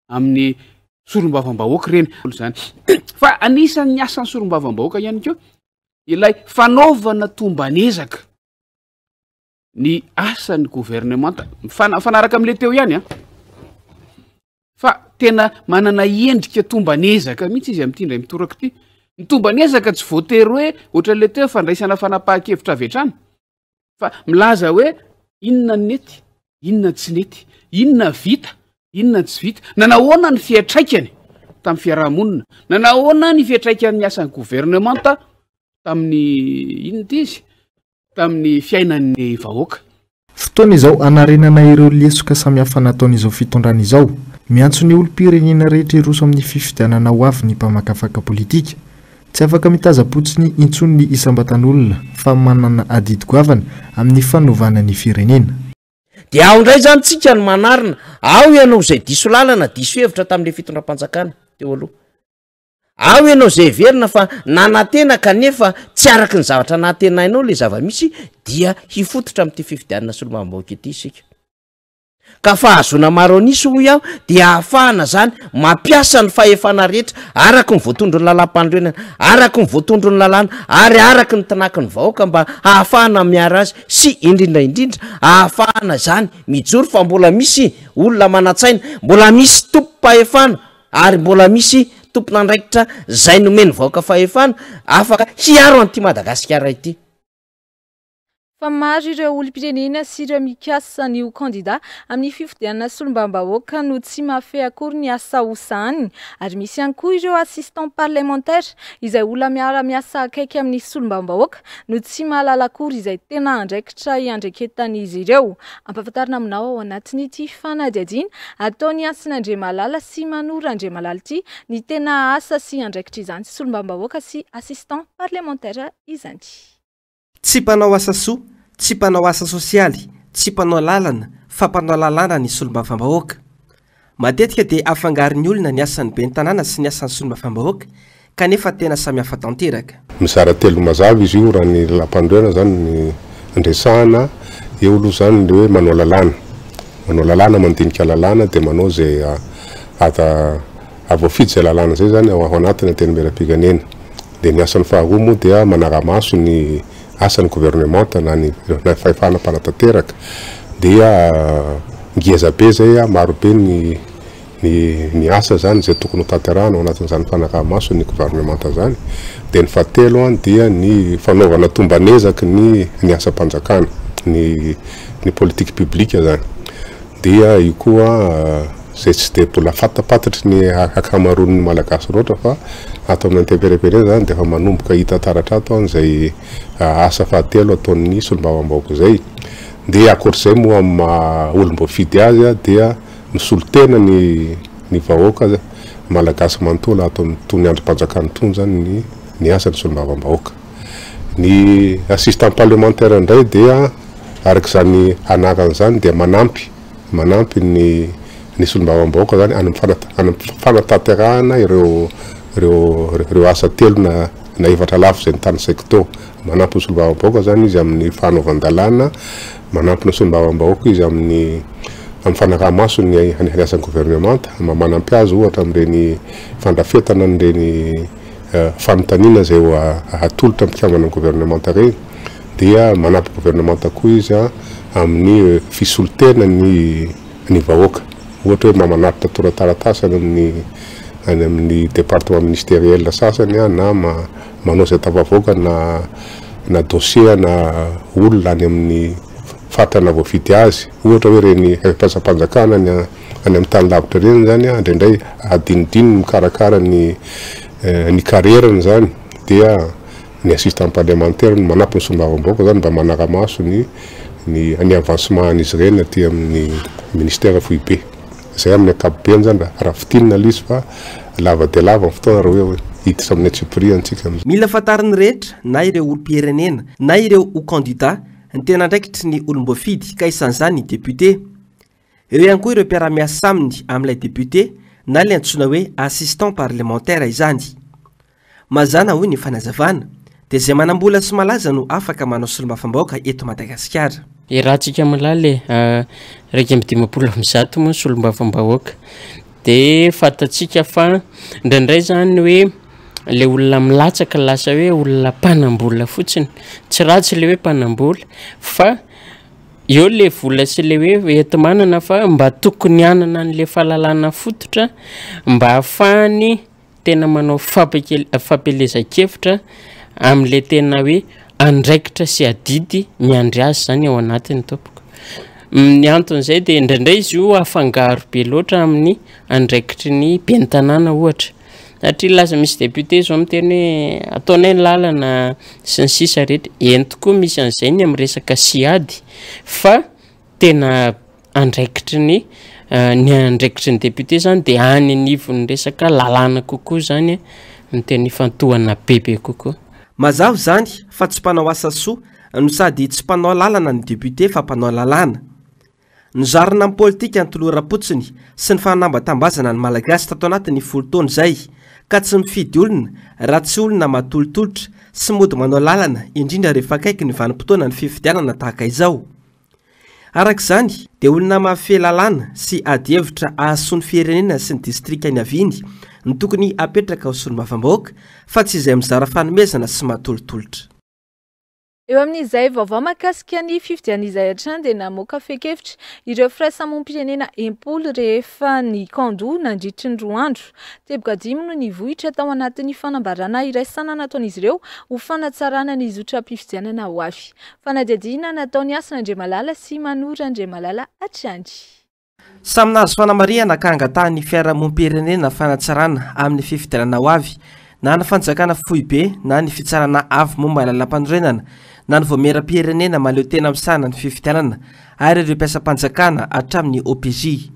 amin'ny solombavambahoaka ireny izany. Fa anisan'ny asan'ny solombavambahoaka ihany koa ilay fanaovana tomban'ezaka ny asan'ny governemanta. Mifanaraka amin'ilay teo ihany an. Fa tena manana endrika tomban'ezaka mihitsy izy amin'ity indray mitoraka ity. Ny tomban'ezaka tsy voatery hoe ohatran'ilay teo fandraisana fanapahan-kevitra avy hatrany. Fa milaza hoe inona ny nety, inona tsy nety, inona vita, inona tsy vita, nanahoana ny fiantraikany tamin'ny fiarahamonina, nanahoana ny fiantraikan'ny asan'ny governemanta tamin'ny inona ity izy, tamin'ny fiainan'ny vahoaka. Fotoana izao hanarenana ireo lesoka samihafa nataon'izao fitondrana izao. Miantso ny olom-pirenena rehetra hiroso amin'ny fifidianana ho avy ny mpamakafaka politika. Tsy afaka mitaza-potsiny intsony ny isam-batan'olona fa manana adidy goavana amin'ny fanovana ny firenena. Dia ao indray izany tsika no manarina, ao ianao izay diso lalana, diso hevitra tamin'ilay fitondram-panjakana teo aloha. Ao ianao izay heverina fa nanantena kanefa tsy araka ny zavatra nantenainao ilay zava-misy dia hifototra amin'ity fifidianana solombavambahoaka ity isika. Ka fahazoana maro an'isa hoy aho dia ahafahana zany mampiasa ny fahefana rehetra araky ny voatondron'ny lalàmpanorenana, araky ny voatondron'ny lalàna ary araky ny tinaky ny vahoaka mba hahafahana miaro azy sy indrindra indrindra ahafahana izany mijoro fa mbola misy olona manan-tsaina, mbola misy tompom-pahefana ary mbola misy tompon'andraikitra zay nomen'ny vahoaka fahefana afaka hiaro an'ity Madagasikara ity. Fa maro ireo olom-pirenena sy ireo mikasa ny ho kandida amin'ny fifidianana solombavambahoaka no tsy mahafehy akory ny asa ho sahaniny ary misy ihany koa ireo assistant parlementaire izay olona miara-miasa akaiky amin'ny solombavambahoaka no tsy mahalala akory izay tena andraikitra iandraiketan'izy ireo. Ampahafantarina aminao ao anatin'ity fanadihadiana ataon'i Hasina Andriamalala sy Manoro Andriamalala ity ny tena asa sy andraikitr'izany solombavambahoaka sy assistant parlementaire izany. Tsy mpanao asa soa, tsy mpanao asa sosialy, tsy mpanao lalana fa mpanao lalàna ny solombavambahoaka. Matetika dia afangaron'ny olona ny asan'ny ben'ny tanàna sy ny asan'ny solombavambahoaka kanefa tena samihafa tanteraka. Mizara telo mazava izy io raha ny lalàmpanorenana izany no andresahana, eo aloha izany ny hoe manao lalàna, manao lalàna, mandinika lalàna dia manao izay ahavoafidy izay lalàna izay izany ao anatin'ny antenimierampirenena. Dia ny asany faharoa moa dia manara-maso ny asan'ny governemanta na ny fahefana mpanatanteraka. Dia ngeza be izay, maro be ny ny ny asa izany izay tokony ho tanterahana ao anatin'izany fanaraha-maso ny governemanta izany. Dia ny fahatelo dia ny fanaovana tomban'ezaky ny ny asam-panjakana, ny ny politique publique izany. Dia io koa izay tsy dia mbola fantapantatry ny ankamaroan'ny Malagasy loatra fa ato amin'ny Antenimierampirenena izany dia efa manomboka hita taratra ato izay asa fahatelo ataon'ny solombavambahoaka izay. Dia ankoatr'izay moa amin'ny maha olom-boafidy azy dia misolo tena ny ny vahoaka Malagasy manontolo ato amin'itony andrim-panjakana itony izany ny ny asan'ny solombavambahoaka. Ny assistant parlementaire indray dia araka izany anarany izany dia manampy manampy ny ny solombavambahoaka izany any amin'ny any amin'ny fanatanterahana ireo ireo ireo asa telo na na efatra lafy izay notanisaiko teo. Manampy ny solombavambahoaka izany izy amin'ny fanaovan-dalàna, manampy ny solombavambahoaka izy amin'ny amin'ny fanaraha-maso ny ny asan'ny governemanta, manampy azy ohatra amin'ireny fandrafetana an'ireny fanontaniana izay ho atolotra mpikambana ny governemanta ireny dia manampy governemanta koa izy amin'ny fisolotena ny ny vahoaka ohatra hoe manatitra torataratasy any amin'ny any amin'ny département ministériel sasany na manao izay tafavoaka na na dossier na olona any amin'ny faritra nahavoafidy azy ohatra hoe ireny mpiasam-panjakana any any amin'ny tany lavitra ireny izany an, indraindray adinodino ny mikarakara ny ny carrière-ny izany dia ny assistant parlementaire no manampy ny solombavambahoaka izany mba manara-maso ny ny ny avancement an'izy ireny aty amin'ny ministère foibe. Izay amin'ny ankapobeny izany raha fintinina ilay izy fa lava dia lava ny fotoana raha hoe hiditra amin'ny antsipiriany tsika amin'izao. Mila fantarin'ny rehetra na ireo olom-pirenena na ireo ho kandida ny tena andraikitry ny olom-boafidy ka isan'izany ny député. Eo ihany koa ireo mpiara-miasa aminy amin'ilay député na ilay antsoina hoe assistant parlementaire izany. Mazàna hoy ny fanazavana dia izay manam-bola sy malaza no afaka manao solombavambahoaka eto Madagasikara. Iarahantsika mahalala e, 151 moa ny solombavambahoaka. De fantatsika fa indraindray zany hoe le olona milatsaka lasa hoe olona mpanam-bola fotsiny. Tsy ratsy le hoe mpanam-bola fa eo le vola sy le hoe enti-manana fa mba tokony hanana an'le fahalalana fototra mba hahafahany tena manao fampielezan-kevitra amin'le tena hoe andraikitra sy adidy miandry azy zany ao anatiny tompoko. Ny anton'izay dia indraindray izy io afangaro be loatra amin'ny andraikitry ny ben'ny tanàna ohatra. Satria lasa misy député zao miteny hoe ataonay ny lalana sy ny sisa rehetra. Eny tokoa misy an'izay ny amin'ny resaka siady fa tena andraikitry ny ny andraikitry ny député zany dia any anivon'ny resaka lalàna kokoa zany no tena ifantohana bebe kokoa. Mazava izany fa tsy mpanao asa soa no sady tsy mpanao lalana ny député fa mpanao lalàna. Nozarina amin'ny politika ny toloram-potsiny sy ny fanambatambazana ny Malagasy tato anatin'ny folo taona izay ka tsy mifidy olona raha tsy olona matolotolotra sy mody manao lalana indrindra rehefa akaiky ny vanim-potoanan'ny fifidianana tahaka izao. Araka izany dia olona mahafehy lalàna sy ady hevitra ahasoa ny firenena sy ny distrika niaviany no tokony hapetraka ho solombavambahoaka fa tsy izay mizara fanomezana sy matolotolotra. Eo amin'izay vaovao mahakasika ny fifidianana izay hatrany dia namoaka fehin-kevitra ireo firaisamonim-pirenena 60 rehefa nikaon-doha nandritry ny roa andro. Teboka dimy no nivohitra tao anatin'ny fanambarana iraisana nataon'izy ireo ho fanatsarana ny zotram-pifidianana ho avy. Fanadihadiana nataon'i Hasina Andriamalala sy Manoro Andriamalala hatrany. Samy nahazo fanamarihana ka angatahan'ny fiarahamonim-pirenena fanatsarana amin'ny fifidianana ho avy na ny fanjakana foibe na ny fitsarana avo momba ny lalàmpanorenana na ny vaomieram-pirenena mahaleo tena misahana ny fifidianana ary ireo mpiasam-panjakana hatramin'ny OPJ.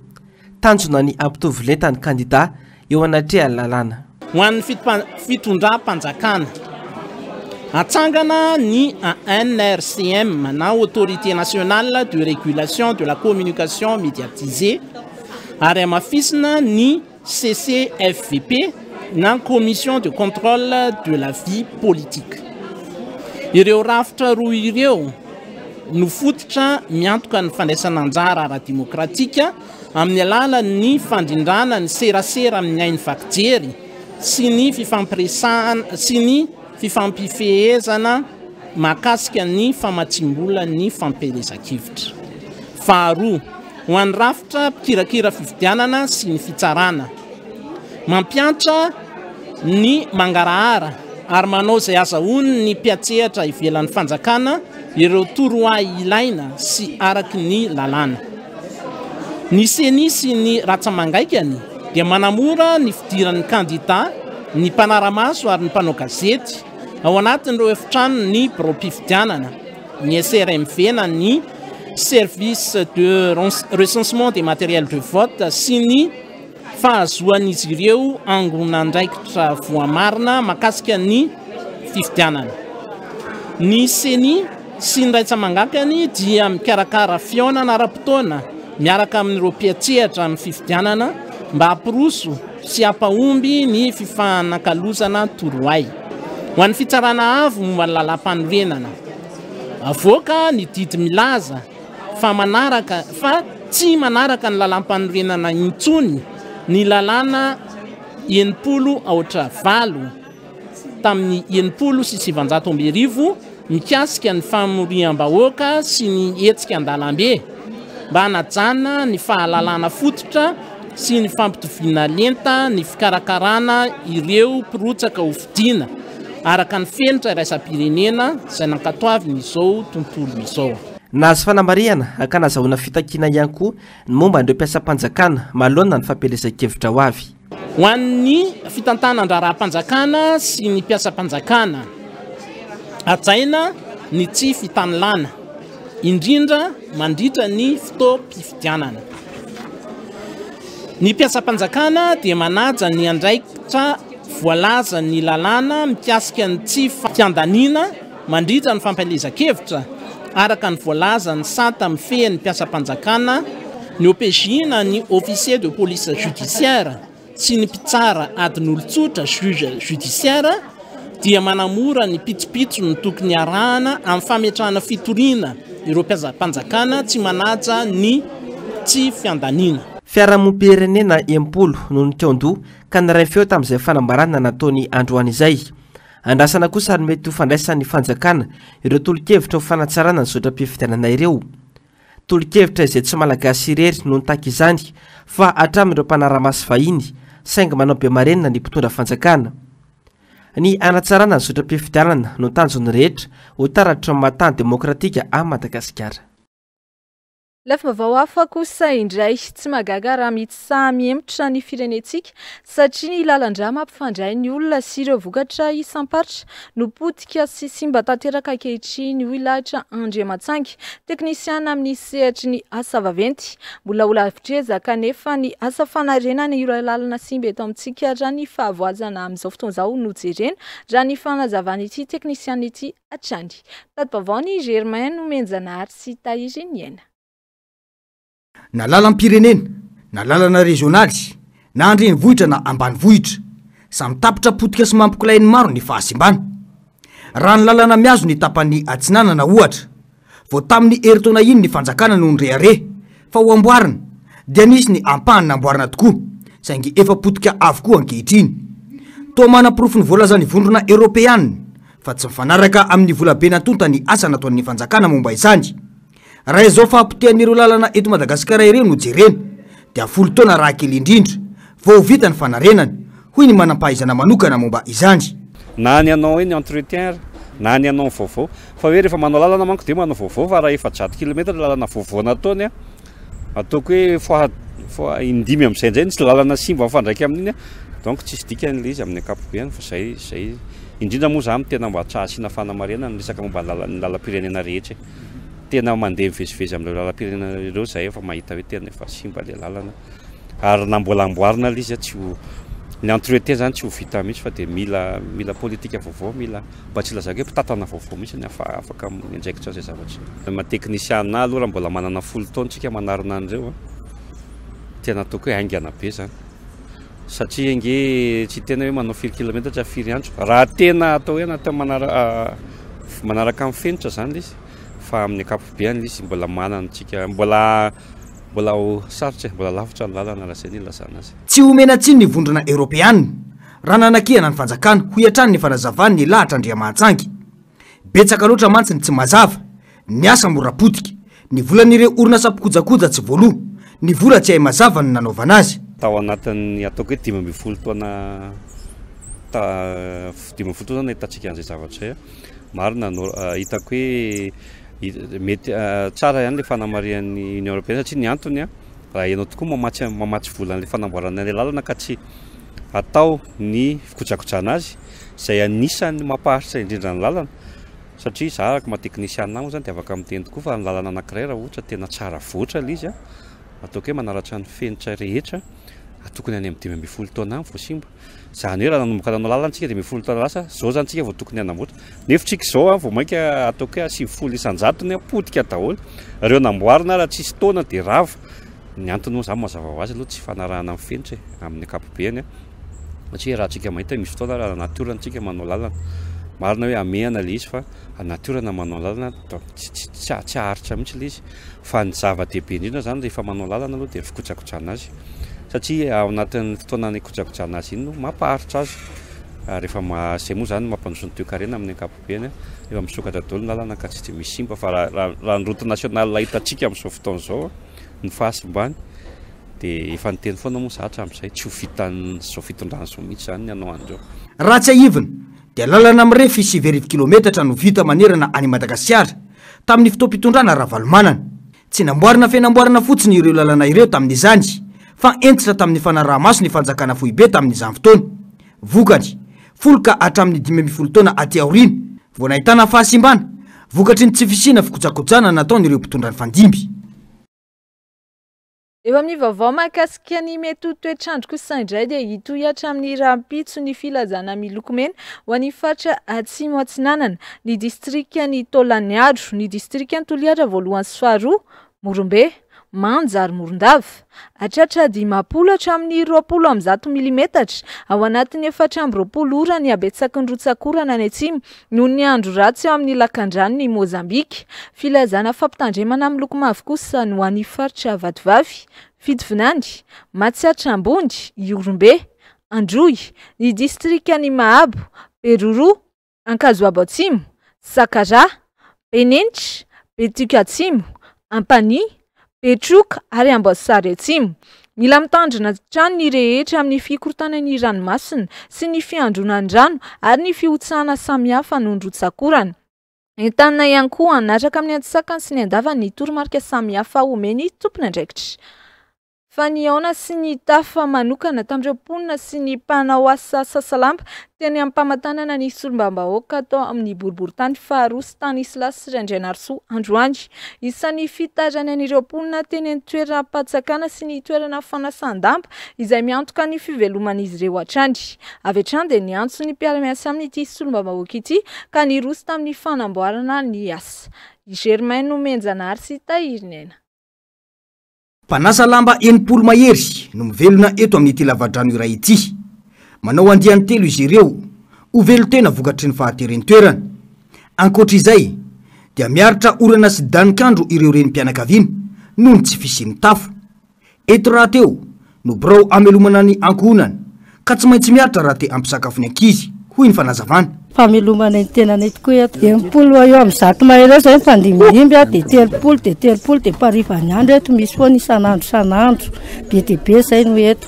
Tanjona ny hampitovy lenta ny kandida eo anatrehan'ny lalàna. Ho an'ny fitondram-panjakana, atsangana ny ANRCM na Autorité Nationale de Régulation de la Communication Médiatisée ary hamafisina ny CCFVP na Commission de Contrôle de la Vie Politique. Ireo rafitra roa ireo no fototra miantoka ny fandraisana anjara ara-demokratika amin'ny alalan'ny fandrindrana ny serasera amin'ny haino vaky jery sy ny fifampiresahana sy ny fifampifehezana mahakasika ny famatsiam-bolan'ny fampielezan-kevitra. Faharoa, ho an'ny rafitra mpikirakira fifidianana sy ny fitsarana. Mampiantra ny mangarahara ary manao izay azahoany ny mpiantsehatra ivelan'ny fanjakana ireo torohay ilaina sy araky ny lalàna. Ny Ceni sy ny ratsa-mangaikany dia manamora ny fidiran'ny kandida, ny mpanara-maso ary ny mpanao gazety ao anatin'ireo efitranon'ny biraom-pifidianana, ny SRMV na ny Service de Recensement des Matériels de Vote sy ny fahazoan'izy ireo angon'andraikitra voamarina mahakasika ny fifidianana. Ny Ceni sy ny raitsamangakany dia mikarakara fihaonana ara-potoana miaraka amin'ireo mpiantsehatra amin'ny fifidianana mba hampiroso sy hampahomby ny fifanakalozana torohay. Ho an'ny Fitsarana Avo momba ny Lalàmpanorenana, avoaka ny didy milaza fa manaraka fa tsy manaraka ny lalàmpanorenana intsony ny lalàna 60 aotra valo tamin'ny 1960 mikasika ny famoriam-bahoaka sy ny hetsika an-dalambe mba hanajana ny fahalalana fototra sy ny fampitoviana lenta ny fikarakarana ireo mpirotsaka ho fidiana araka ny fenitra iraisam-pirenena izay nankatoavin'izao tontolo izao. Nahazo fanamarihana ka nazahoana fitakiana ihany koa ny momba an'ireo mpiasam-panjakana manoloana ny fampielezan-kevitra ho avy. Ho an'ny fitantanan-draharaham-panjakana sy ny mpiasam-panjakana, hajaina ny tsy fitanilana, indrindra mandritra ny fotoam-pifidianana. Ny mpiasam-panjakana dia manaja ny andraikitra voalazan'ny lalàna mikasika ny tsy fiandaniana mandritra ny fampielezan-kevitra, araka ny voalazan'ny sata mifehy ny mpiasam-panjakana, ny OPJ na ny Officier de Police Judiciaire sy ny mpitsara adin'olon-tsotra, Juge Judiciaire, dia manamora ny pitsopitsony tokony arahana amin'ny fametrahana fitoriana ireo mpiasam-panjakana tsy manaja ny tsy fiandaniana. Fiarahamonim-pirenena 60 no nikaon-doha ka niray feo tamin'izay fanambarana nataony androany izay. Andrasana kosa ary mety ho fandraisan'ny fanjakana ireo tolo-kevitra ho fanatsarana ny zotram-pifidianana ireo. Tolo-kevitra izay tsy Malagasy irery no nitaky izany fa hatramin'ireo mpanara-maso vahiny saingy manao be marenina ny mpitondra fanjakana. Ny hanatsarana ny zotram-pifidianana no tanjon'ny rehetra ho taratry ny maha tany demokratika an'i Madagasikara. Lafim-baovao hafa kosa indray, tsy mahagaga raha mitsaha mihemotra ny firenentsika satria ny lalan-drà mampifandray ny olona sy ireo vokatra isam-paritra no potika sy simba tanteraka ankehitriny, hoy Lahitra Andriamatsangy, teknisiana amin'ny sehatry ny asa vaventy. Mbola ho lavitr'ezaka anefa ny asa fanarenana ireo lalana simba eto amintsika raha ny fahavoazana amin'izao fotoana izao no jerena, raha ny fanazavan'ity teknisiana ity hatrany. Tati-baovao ny Germain Nomenjanahary sy Tahiry Niaina. Na lalam-pirenena, na lalana rezionaly, na an-drenivohitra na ambanivohitra. Samy tapitra potika sy mampikolay ny maro ny fahasimbana. Raha ny lalana mihazo ny tapany atsinanana ohatra, vao tamin'ny herintaona iny ny fanjakana no nirehareha fa ho amboarina, dia nisy ny ampahany namboarina tokoa, saingy efa potika avokoa ankehitriny. Toa manaporofo ny voalazan'ny Vondrona Eoropeana fa tsy mifanaraka amin'ny volabe natonta ny asa nataon'ny fanjakana momba izany. Raha izao fahapotehan'ireo lalana eto Madagasikara ireo no jerena dia folo taona raha kely indrindra vao ho vita ny fanarenana, hoy ny manampahaizana manokana momba izany. Na ny hanao hoe ny entretien ary, na ny hanao ny vaovao. Fa hoe rehefa manao lalana manko dia manao vaovao fa raha 400 kilomètre ny lalana vaovao nataony an, ataoko hoe fois fois indimy amin'izay indray nisy lalana simba mifandraika amin'iny an, donc tsisy dikany ilay izy amin'ny ankapobeny fa zay zay indrindra moa za tena mba tsy asiana fanamarinana ny resaka momba ny lala- ny lalam-pirenena rehetra e. Tena mandeha mivezivezy amin'ireo lalam-pirenena ireo zahay efa mahita hoe tena efa simba ilay lalana ary na mbola amboarina ilay izy tsy ho ny entretien zany tsy ho vita mihitsy fa dia mila mila politika vaovao mila mba tsy ilazako hoe mpitantana vaovao mihitsy ny afa afaka miandraikitra an'izay zavatra izay. Maha teknisiana ahy aloha raha mbola manana folo taona tsika manarina an'ireo an, tena ataoko hoe haingana be zany satria ange tsy tena hoe manao firy kilometatra firy andro raha tena atao hoe anaty manara manaraka amin'ny fenitra zany ilay izy fa amin'ny ankapobeany ilay izy mbola manana antsika mbola mbola ho sarotra e, mbola lavitra ny lalana raha izay no ilazana azy. Tsy omena tsiny ny vondrona eoropeanina raha nanakihana ny fanjakana, hoy hatrany ny fanazavan'ny Lahatra Andriamahatsangy. Betsaka loatra mantsy ny tsy mazava, ny asa mora potika, ny volan'ireo orinasa mpikojakoja tsy voaloa, ny vola tsy hay mazava ny nanaovana azy. Tao anatin'ny ataoko hoe 15 taona ta 15 taona nahitantsika an'izay zavatra izay, marina no hitako hoe mety tsara ihany ilay fanamarihan'ny Union Européenne satria ny antony raha ianao tokoa mamatsy mamatsy vola an'ilay fanamboarana ilay lalana ka tsy atao ny fikojakojana azy izay anisan'ny mampaharitra indrindra ny lalana satria za araka maha teknisiana ahy moa zany dia afaka miteny tokoa fa ny lalana anankiray raha ohatra tena tsara voatra ilay izy a ataoko hoe manaratra ny fenitra rehetra tokony any amin'ny 15 taona any vao simba. Izany hoe raha nanomboka nanao lalana tsika 15 taona lasa, izao zany tsika vao tokony hanamboatra. Nefa tsika izao vao mainka ataoko hoe 90 isan-jatony potika daholo. Ireo namboarina raha tsisy taona dia rava. Ny antony moa izany mazava ho azy aloha tsy fanarahana ny fenitra e, amin'ny ankapobeny. Satria raha tsika mahita misy fotoana raha natiorana tsika manao lalana. Marina hoe hamehana ilay izy fa natiorana manao lalana donc tsy tsy haharitra mihitsy ilay izy. Fa ny zava-dehibe indrindra izany rehefa manao lalana aloha dia ny fikojakojana azy. Satria ao anatin'ny fotoana nikojakojana azy iny no mampaharitra azy. Rehefa izay moa izany no mampandroso ny toekarena amin'ny ankapobeny. Rehefa misokatra daholo ny lalana ka tsy dia misy simba fa raha ny route nationale hitantsika amin'izao fotoana izao ny fahasimbany dia efa niteny foana moa izaho hatramin'izay tsy ho vitan'izao fitondrana izao mihitsy izany ny hanao an'ireo. Raha tsiahivina dia lalana mirefy 90 kilometatra no vita manerana an'i Madagasikara tamin'ny fotoam-pitondrana Ravalomanana. Tsy namboarina fenamboarana fotsiny ireo lalana ireo tamin'izany fa hentitra tamin'ny fanaraha-maso ny fanjakana foibe tamin'izany fotoana. Vokany, folo ka hatramin'ny 15 taona aty aoriana vao nahitana fahasimbana vokatry ny tsy fisiana fikojakojana nataon'ireo mpitondra nifandimby. Eo amin'ny vaovao mahakasika ny mety ho toetr'andro kosa indray dia hitohy hatramin'ny rahampitso ny filazana miloko mena ho an'ny faritra Atsimo Atsinanana, ny distrikan'i Taolagnaro, ny distrikan'i Toliara voalohany sy faharoa, Morombe. Manja ary Morondava. Hatratra 50 hatramin'ny 120 milimetatra ao anatin'ny 24 ora ny habetsaky ny rotsak'orana any atsimo noho ny andro ratsy eo amin'ny lakandranon'i Mozambika. Filazana fampitandremana miloko mavo kosa no an'ny faritra Vatovavy, Fitovinany, Matsiatra Ambony, Ihorombe, Androy, ny distrikan'i Mahabo, Beroroha, Ankazoabo Atsimo, Sakaraha, Benenitra, Betioky Atsimo, Ampanihy, Betroka ary Amboasary Atsimo. Mila mitandrina hatrany ny rehetra amin'ny fikorontanan'ny ranomasina sy ny fiandronan'ny rano ary ny fihotsahana samihafa noho ny rotsak'orana. Entanina ihany koa hanaraka amin'ny antsakany sy ny andavany ny toromarika samihafa omen'ny tompon'andraikitra. Fa nihaona sy nitafa manokana tamin'ireo mponina sy ny mpanao asa sasalamba teny Ampamatanana ny solombavambahoaka tao amin'ny boriborintany faharoa Stanislas Randrianarisoa androany. Isan'ny fitarainan'ireo mponina teny an-toeram-patsakana sy ny toerana fanasan-damba izay miantoka ny fiveloman'izy ireo hatrany. Avy hatrany dia niantso ny mpiara-miasa aminy ity solombavambahoaka ity ka niroso tamin'ny fanamboarana ny asa. I Germain Nomenjanahary sy Tahiriniaina. Mpanasa lamba 60 mahery no mivelona eto amin'ity lavadrano iray ity. Manao andiany telo izy ireo ho velon-tena vokatry ny fahaterentoerana. Ankoatra izay dia miaritra orana sy danik'andro ireo renim-pianakaviana noho ny tsy fisian'ny tafo. Eto rahateo no birao hamelomana ny ankohonana ka tsy maintsy miaritra raha te hampisakafo ny ankizy, hoy ny fanazavana. Famelomana ny tenanay tokoa eto. 60 eo amin'ny 100 mahery eo izay mifandimbindimby dia 30 dia 30 dia mparivan'ny andro eto misy foana isan'andro isan'andro. Be dia be izay no eto.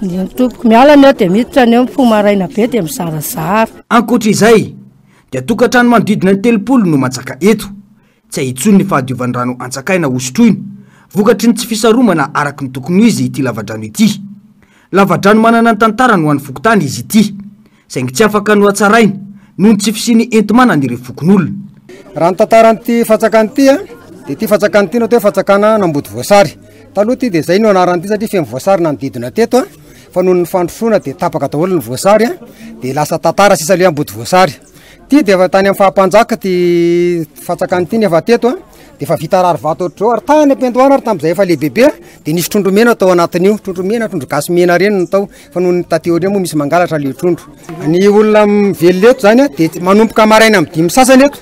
Ny tompoko miala ny eo dia miditra ny eo mifoha maraina be dia mizarazara. Ankoatra izay dia tokantrano manodidina ny 30 no mantsaka eto. Tsy hay intsony ny fahadiovan'ny rano antsakaina hosotroina, vokatry ny tsy fisaromana araka ny tokony ho izy ity lavadrano ity. Lavadrano manana ny tantarany ho an'ny fokontany izy ity, saingy tsy afaka nohatsaraina noho ny tsy fisian'ny enti-manana ireo fokonolona. Raha ny tantaran'ity fantsakana ity dia ity fantsakana ity no atao hoe fantsakana an'Ambodivoasary. Taloha ity dia izay no anaran'ity satria feno voasary nanodidina teto fa noho ny fandrosoana dia tapaka daholo ny voasary dia lasa tantara sisa ilay Ambodivoasary. Ty dia efa tany amin'ny faha-mpanjaka ty fantsakana ity nefa teto a, dia efa vita rary vato ohatr'izao ary tany am-piandohana ary tamin'izay efa lehibebe dia nisy trondro mena tao anatin'io, trondro mena, trondro gasy mena ireny no tao, fa noho ny taty aoriana moa misy mangalatra ilay trondro. Ny olona mivelona eto zany a dia manomboka maraina amin'ny dimy sasany eto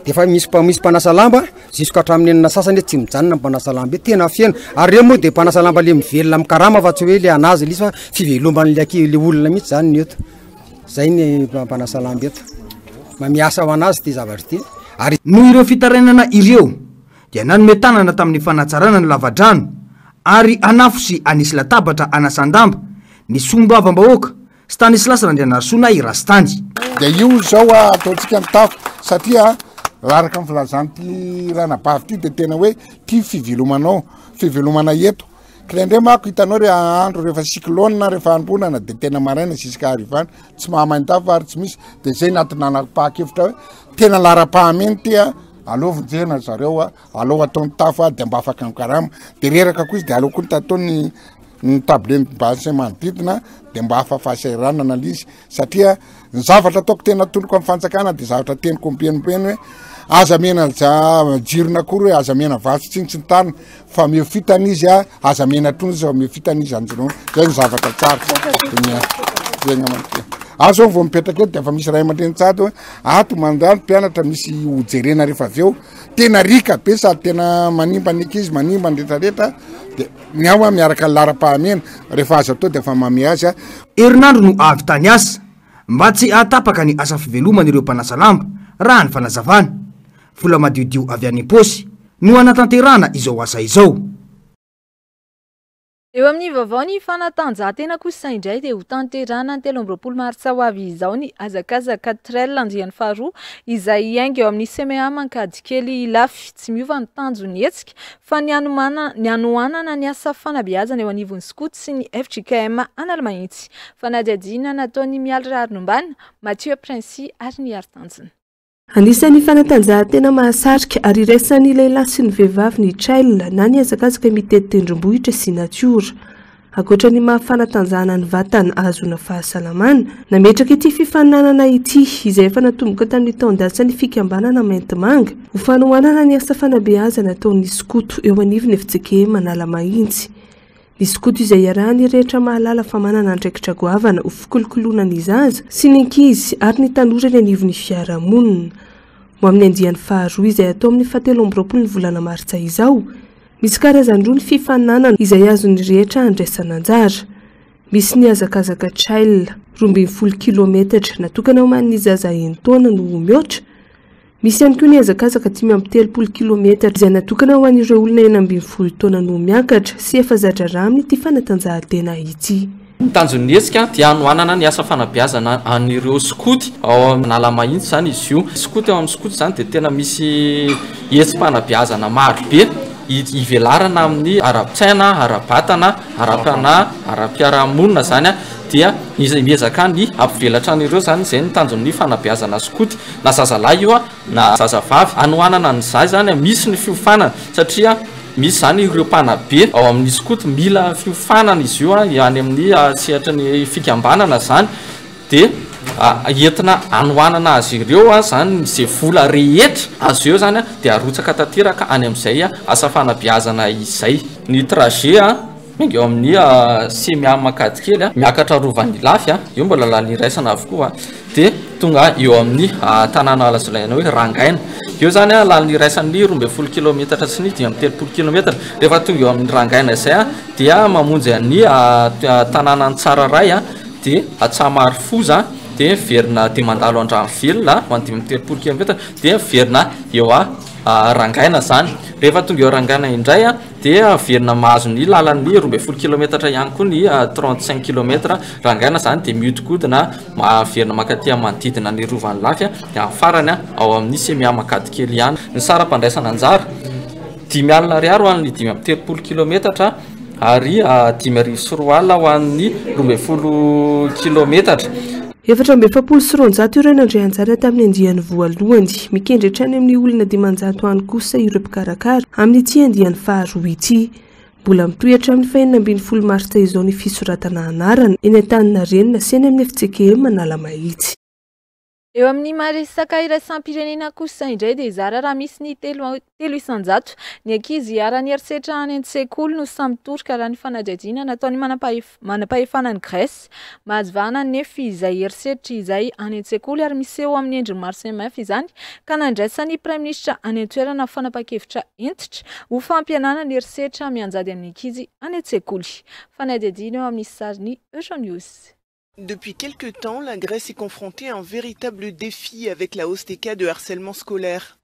dia efa misy misy mpanasa lamba jusqu'à hatramin'ny enina sasany eto tsy mijanona ny mpanasa lamba eto, tena feno, ary ireo moa dia mpanasa lamba le mivelona amin'ny karama fa tsy hoe le anazy le izy fa fiveloman'le anki- le olona mihitsy zany ny eto. Zay ny mpanasa lamba eto. Ma miasa ho anazy ity zavatra ity. Ary. Noho ireo fitarainana ireo dia nanome tanana tamin'ny fanatsarana ny lavadrano ary hanafo sy hanisy latabatra hanasan-damba ny solombavambahoaka Stanislas Randrianarisoa na i Rastany. Dia io izao ataontsika ny tafo satria raha araka ny filazan'ity ranabavy ity dia tena hoe ity fivelomanao, fivelomana eto. Kindraindray manko hitanao re andro rehefa cyclone rehefa andronana de tena maraina jusqu'à harivana tsy mahamain-tafo ary tsy misy de zay naty nanapa-kevitra hoe tena laharam-pahamehana ity a, aleo vonjena zareo a, aleo atao ny tafo a de mba afaka mikarama, de reraka koa izy de aleo koa ny atao ny ny table ny bassin manodidina de mba hafa fahasahiranana le izy satria ny zavatra ataoko tena atoloko amin'ny fanjakana de zavatra teniko ompienompeno hoe aza mena jirona akory hoe aza mena vatsy tsiny tsy ny tariny fa omeo fitana izy a aza mena trondro izy fa omeo fitana izy anjirona zay ny zavatra tsara azo vao mipetraka eto de efa misy ray aman-dreny tsady hoe ato mandalo mpianatra misy hojerena rehefa avy eo tena rika be sady tena manimba ny ankizy manimba ny retraretra de ny ao a miaraka ny laharam-pahamehana rehefa azo atao de efa mamehy azy a Herinandro no ahavitany asa mba tsy hahatapaka ny asa fivelomany ireo mpanasa lamba, raha ny fanazavana. Vola madiodio avy any am-paosy no hanatanterahana izao asa izao. Eo amin'ny vaovao ny fanatanjahantena kosa indray dia ho tanterahana ny 23 martsa ho avy izao ny hazakazaka trail andiany faharoa izay hiainga eo amin'ny CMEAM Ankadikely Ilafy. Tsy miova ny tanjon'ny hetsika fa ny ny hanohanana ny asa fanabeazana eo anivon'ny skoto sy ny fjkm Analamahitsy. Fanadihadiana nataon'i Mialy Raharinombana, Mathieu Princi ary ny Haritanjona. Anisan'ny fanatanjahantena mahasarika ary iraisan'ny lehilahy sy ny vehivavy ny trail na ny hazakazaka mitety tendrombohitra sy natiora. Ankoatra ny maha fanatanjahana ny vatana ahazoana fahasalamana, nametraka ity fifaninanana ity izay efa natomboka tamin'ny taon-dasa ny fikambanana Mainty Manga ho fanohanana ny asa fanabeazana ataon'ny skoto eo anivon'ny fjkm Analamahitsy. Ny skoto izay iarahan'ny rehetra mahalala fa manana andraikitra goavana ho fikolokoloana ny zaza sy ny ankizy ary ny tanora eny anivon'ny fiarahamonina. Ho amin'ny andiany faharoa izay hatao amin'ny fahatelo amby roapolo ny volana martsa izao, misy karazany roa ny fifaninanana izay azon'ny rehetra andraisana anjara. Misy ny hazakazaka trail, 12 kilometatra, natokana ho an'ny zaza enin-taona no ho mihoatra. Misy ihany koa ny hazakazaka 35 kilometatra izay natokana ho an'ireo olona 16 taona no ho miakatra sy efa za-draharaha amin'ity fanatanjahantena ity. Ny tanjon'ny hetsika dia hanohanana ny asa fanabeazana an'ireo skoto ao Analamahitsy izany izy io. Skoto ao amin'ny skoto izany dia tena misy hetsi-panabeazana maro be hivelarana amin'ny ara-tsaina, ara-batana, ara-panahy, ara-piarahamonina izany dia miezaka ny hampivelatra an'ireo izany, izay no tanjon'ny fanabeazana skoto. Na zazalahy io na zazavavy. Hanohanana an'izay izany misy ny fiofanana satria misy izany ireo mpanabe ao amin'ny skoto mila fiofanana izy io any amin'ny sehatry ny fikambanana izany dia entina hanohanana azy ireo izany izay vola rehetra azo eo izany dia arotsaka tanteraka any amin'izay asa fanabeazana izay. Ny trajet miainga eo amin'ny Semiam Ankadikely miakatra Rovan'Ilafy, io mbola lalana iraisana avokoa. dia tonga eo amin'ny tanàna azo lazaina hoe Rangaina. Eo izany lalana iraisan'ny 12 kilometatra sy ny 35 kilometatra. Rehefa tonga eo amin'ny Rangaina izay dia mamonjy an'ny tanànan'i Tsararay dia Antsahamarifoza dia miverina dia mandalo Andranovelona ho an'ny 35 kilometatra dia miverina eo Rangaina izany. Rehefa tonga eo Rangaina indray Dia averina mahazo ny lalan'ny 12 kilometatra ihany koa ny 35 kilomètre. Rangaina izany dia mihodinkodina averina mankaty amin'ny manodidina ny Rovan'i Lafy dia amin'ny farany ao amin'ny Semia Ankadikely ihany. Ny saram-pandraisana anjara, 50 ariary ho an'ny 35 kilometatra ary 2500 ho an'ny 12 kilometatra. 244 ireo nandray anjara tamin'ny andiany voalohany. Mikendry hatrany amin'ny olona 500 any kosa ireo mpikarakara amin'ity andiany faharoa ity. Mbola mitohy hatramin'ny faha-16 martsa izao ny fisoratana anarana eny Antaninarenina sy eny amin'ny fjkm Analamahitsy. Eo amin'ny maha resaka iraisam-pirenena kosa indray dia zara raha misy ny 3% ny ankizy iharan'ny herisetra any an-tsekoly no samy toroka raha ny fanadihadiana nataon'ny manam-pahefana any Grèce. Mahazo vahana anefa izay herisetra izay any an-tsekoly ary miseho amin'ny endriny maro samihafa izany ka nandraisan'ny Praiminisitra any an-toerana fanapahan-kevitra hentitra ho fampihenana ny herisetra mianjady amin'ny ankizy any an-tsekoly. Fanadihadiana eo amin'ny sarin'ny Euronews. Depuis quelque temps, la Grèce est confrontée à un véritable défi avec la hausse des cas de harcèlement scolaire.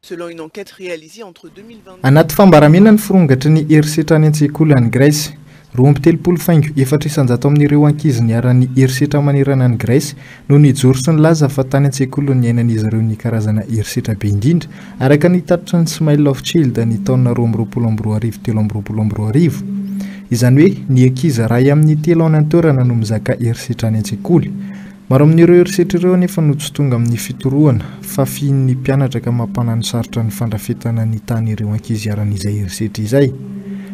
Selon une enquête réalisée entre 2022 Anaty fambaramena ny firongatry ny herisetra any an-tsekoly any Grèce. 32.4% amin'ireo ankizy niharan'ny herisetra manerana an'i Grèce no nijoro sy nilaza fa tany an-tsekoly no niainan'izy ireo ny karazana herisetra be indrindra, araka ny tatitry ny Smile of Child ny taona 2022 2023. Izany hoe ny ankizy iray amin'ny telo any an-toerana no mizaka herisetra any an-tsekoly. Maro amin'ireo herisetra ireo anefa no tsy tonga amin'ny fitorohana fa fihinin'ny mpianatra ka mampananosarotra ny fandrafetana ny tany ireo ankizy iharan'izay herisetra izay.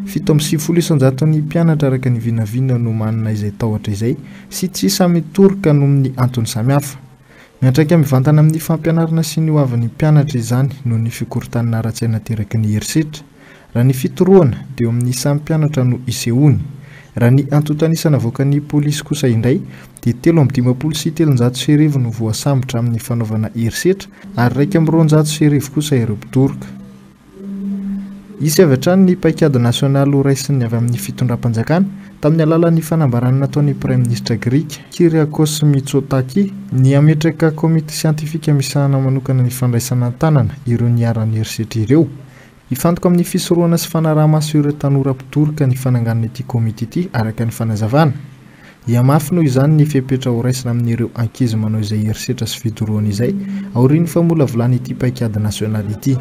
97 isan-jaton'ny mpianatra araka ny vinavina no manana izay tahotra izay sy tsy sahy mitoroka noho ny antony samihafa. Miantraika mivantana amin'ny fampianarana sy ny hoavin'ny mpianatra izany noho ny fikorontanana ara-tsaina ateraky ny herisetra. Raha ny fitorohana, dia eo amin'ny samy mpianatra no isehoany. Raha ny antontan'isa navoakan'ny polisy kosa indray, dia 1353 no voasambotra amin'ny fanaovana herisetra ary 1221 kosa ireo mpitoroka. Hisy avy hatrany ny paikady nasionaly horaisin'ny avy amin'ny fitondram-panjakana, tamin'ny alalan'ny fanambarana nataon'ny praiminisitra grika, Kyriakos Mitsotakis, ny hametraka komity siantifika misahana manokana ny fandraisana an-tanana ireo niharan'ny herisetra ireo. Hifantoka amin'ny fisorohana sy fanaraha-maso ireo tanora mpitoroka ny fananganana ity komity ity, araka ny fanazavana. Hihamafy noho izany ny fepetra horaisina amin'ireo ankizy manao izay herisetra sy fidorohana izay, aorian'ny famolavolana ity paikady nasionaly ity.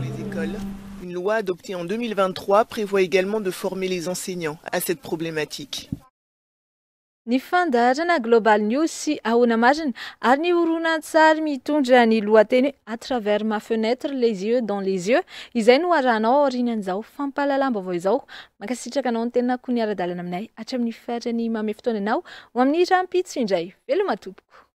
Une loi adoptée en 2023 prévoit également de former les enseignants à cette problématique. Ny fandaharana Global News sy Ahoana Marina ary ny horonantsary mitondra ny lohateny hoe À travers ma fenêtre, les yeux dans les yeux izay no arahanao aorianan'izao fampahalalam-baovao izao. Mankasitraka anao ny tenako niara-dalana aminay hatramin'ny farany mamehy fotoana anao ho amin'ny rahampitso indray. Veloma tompoko.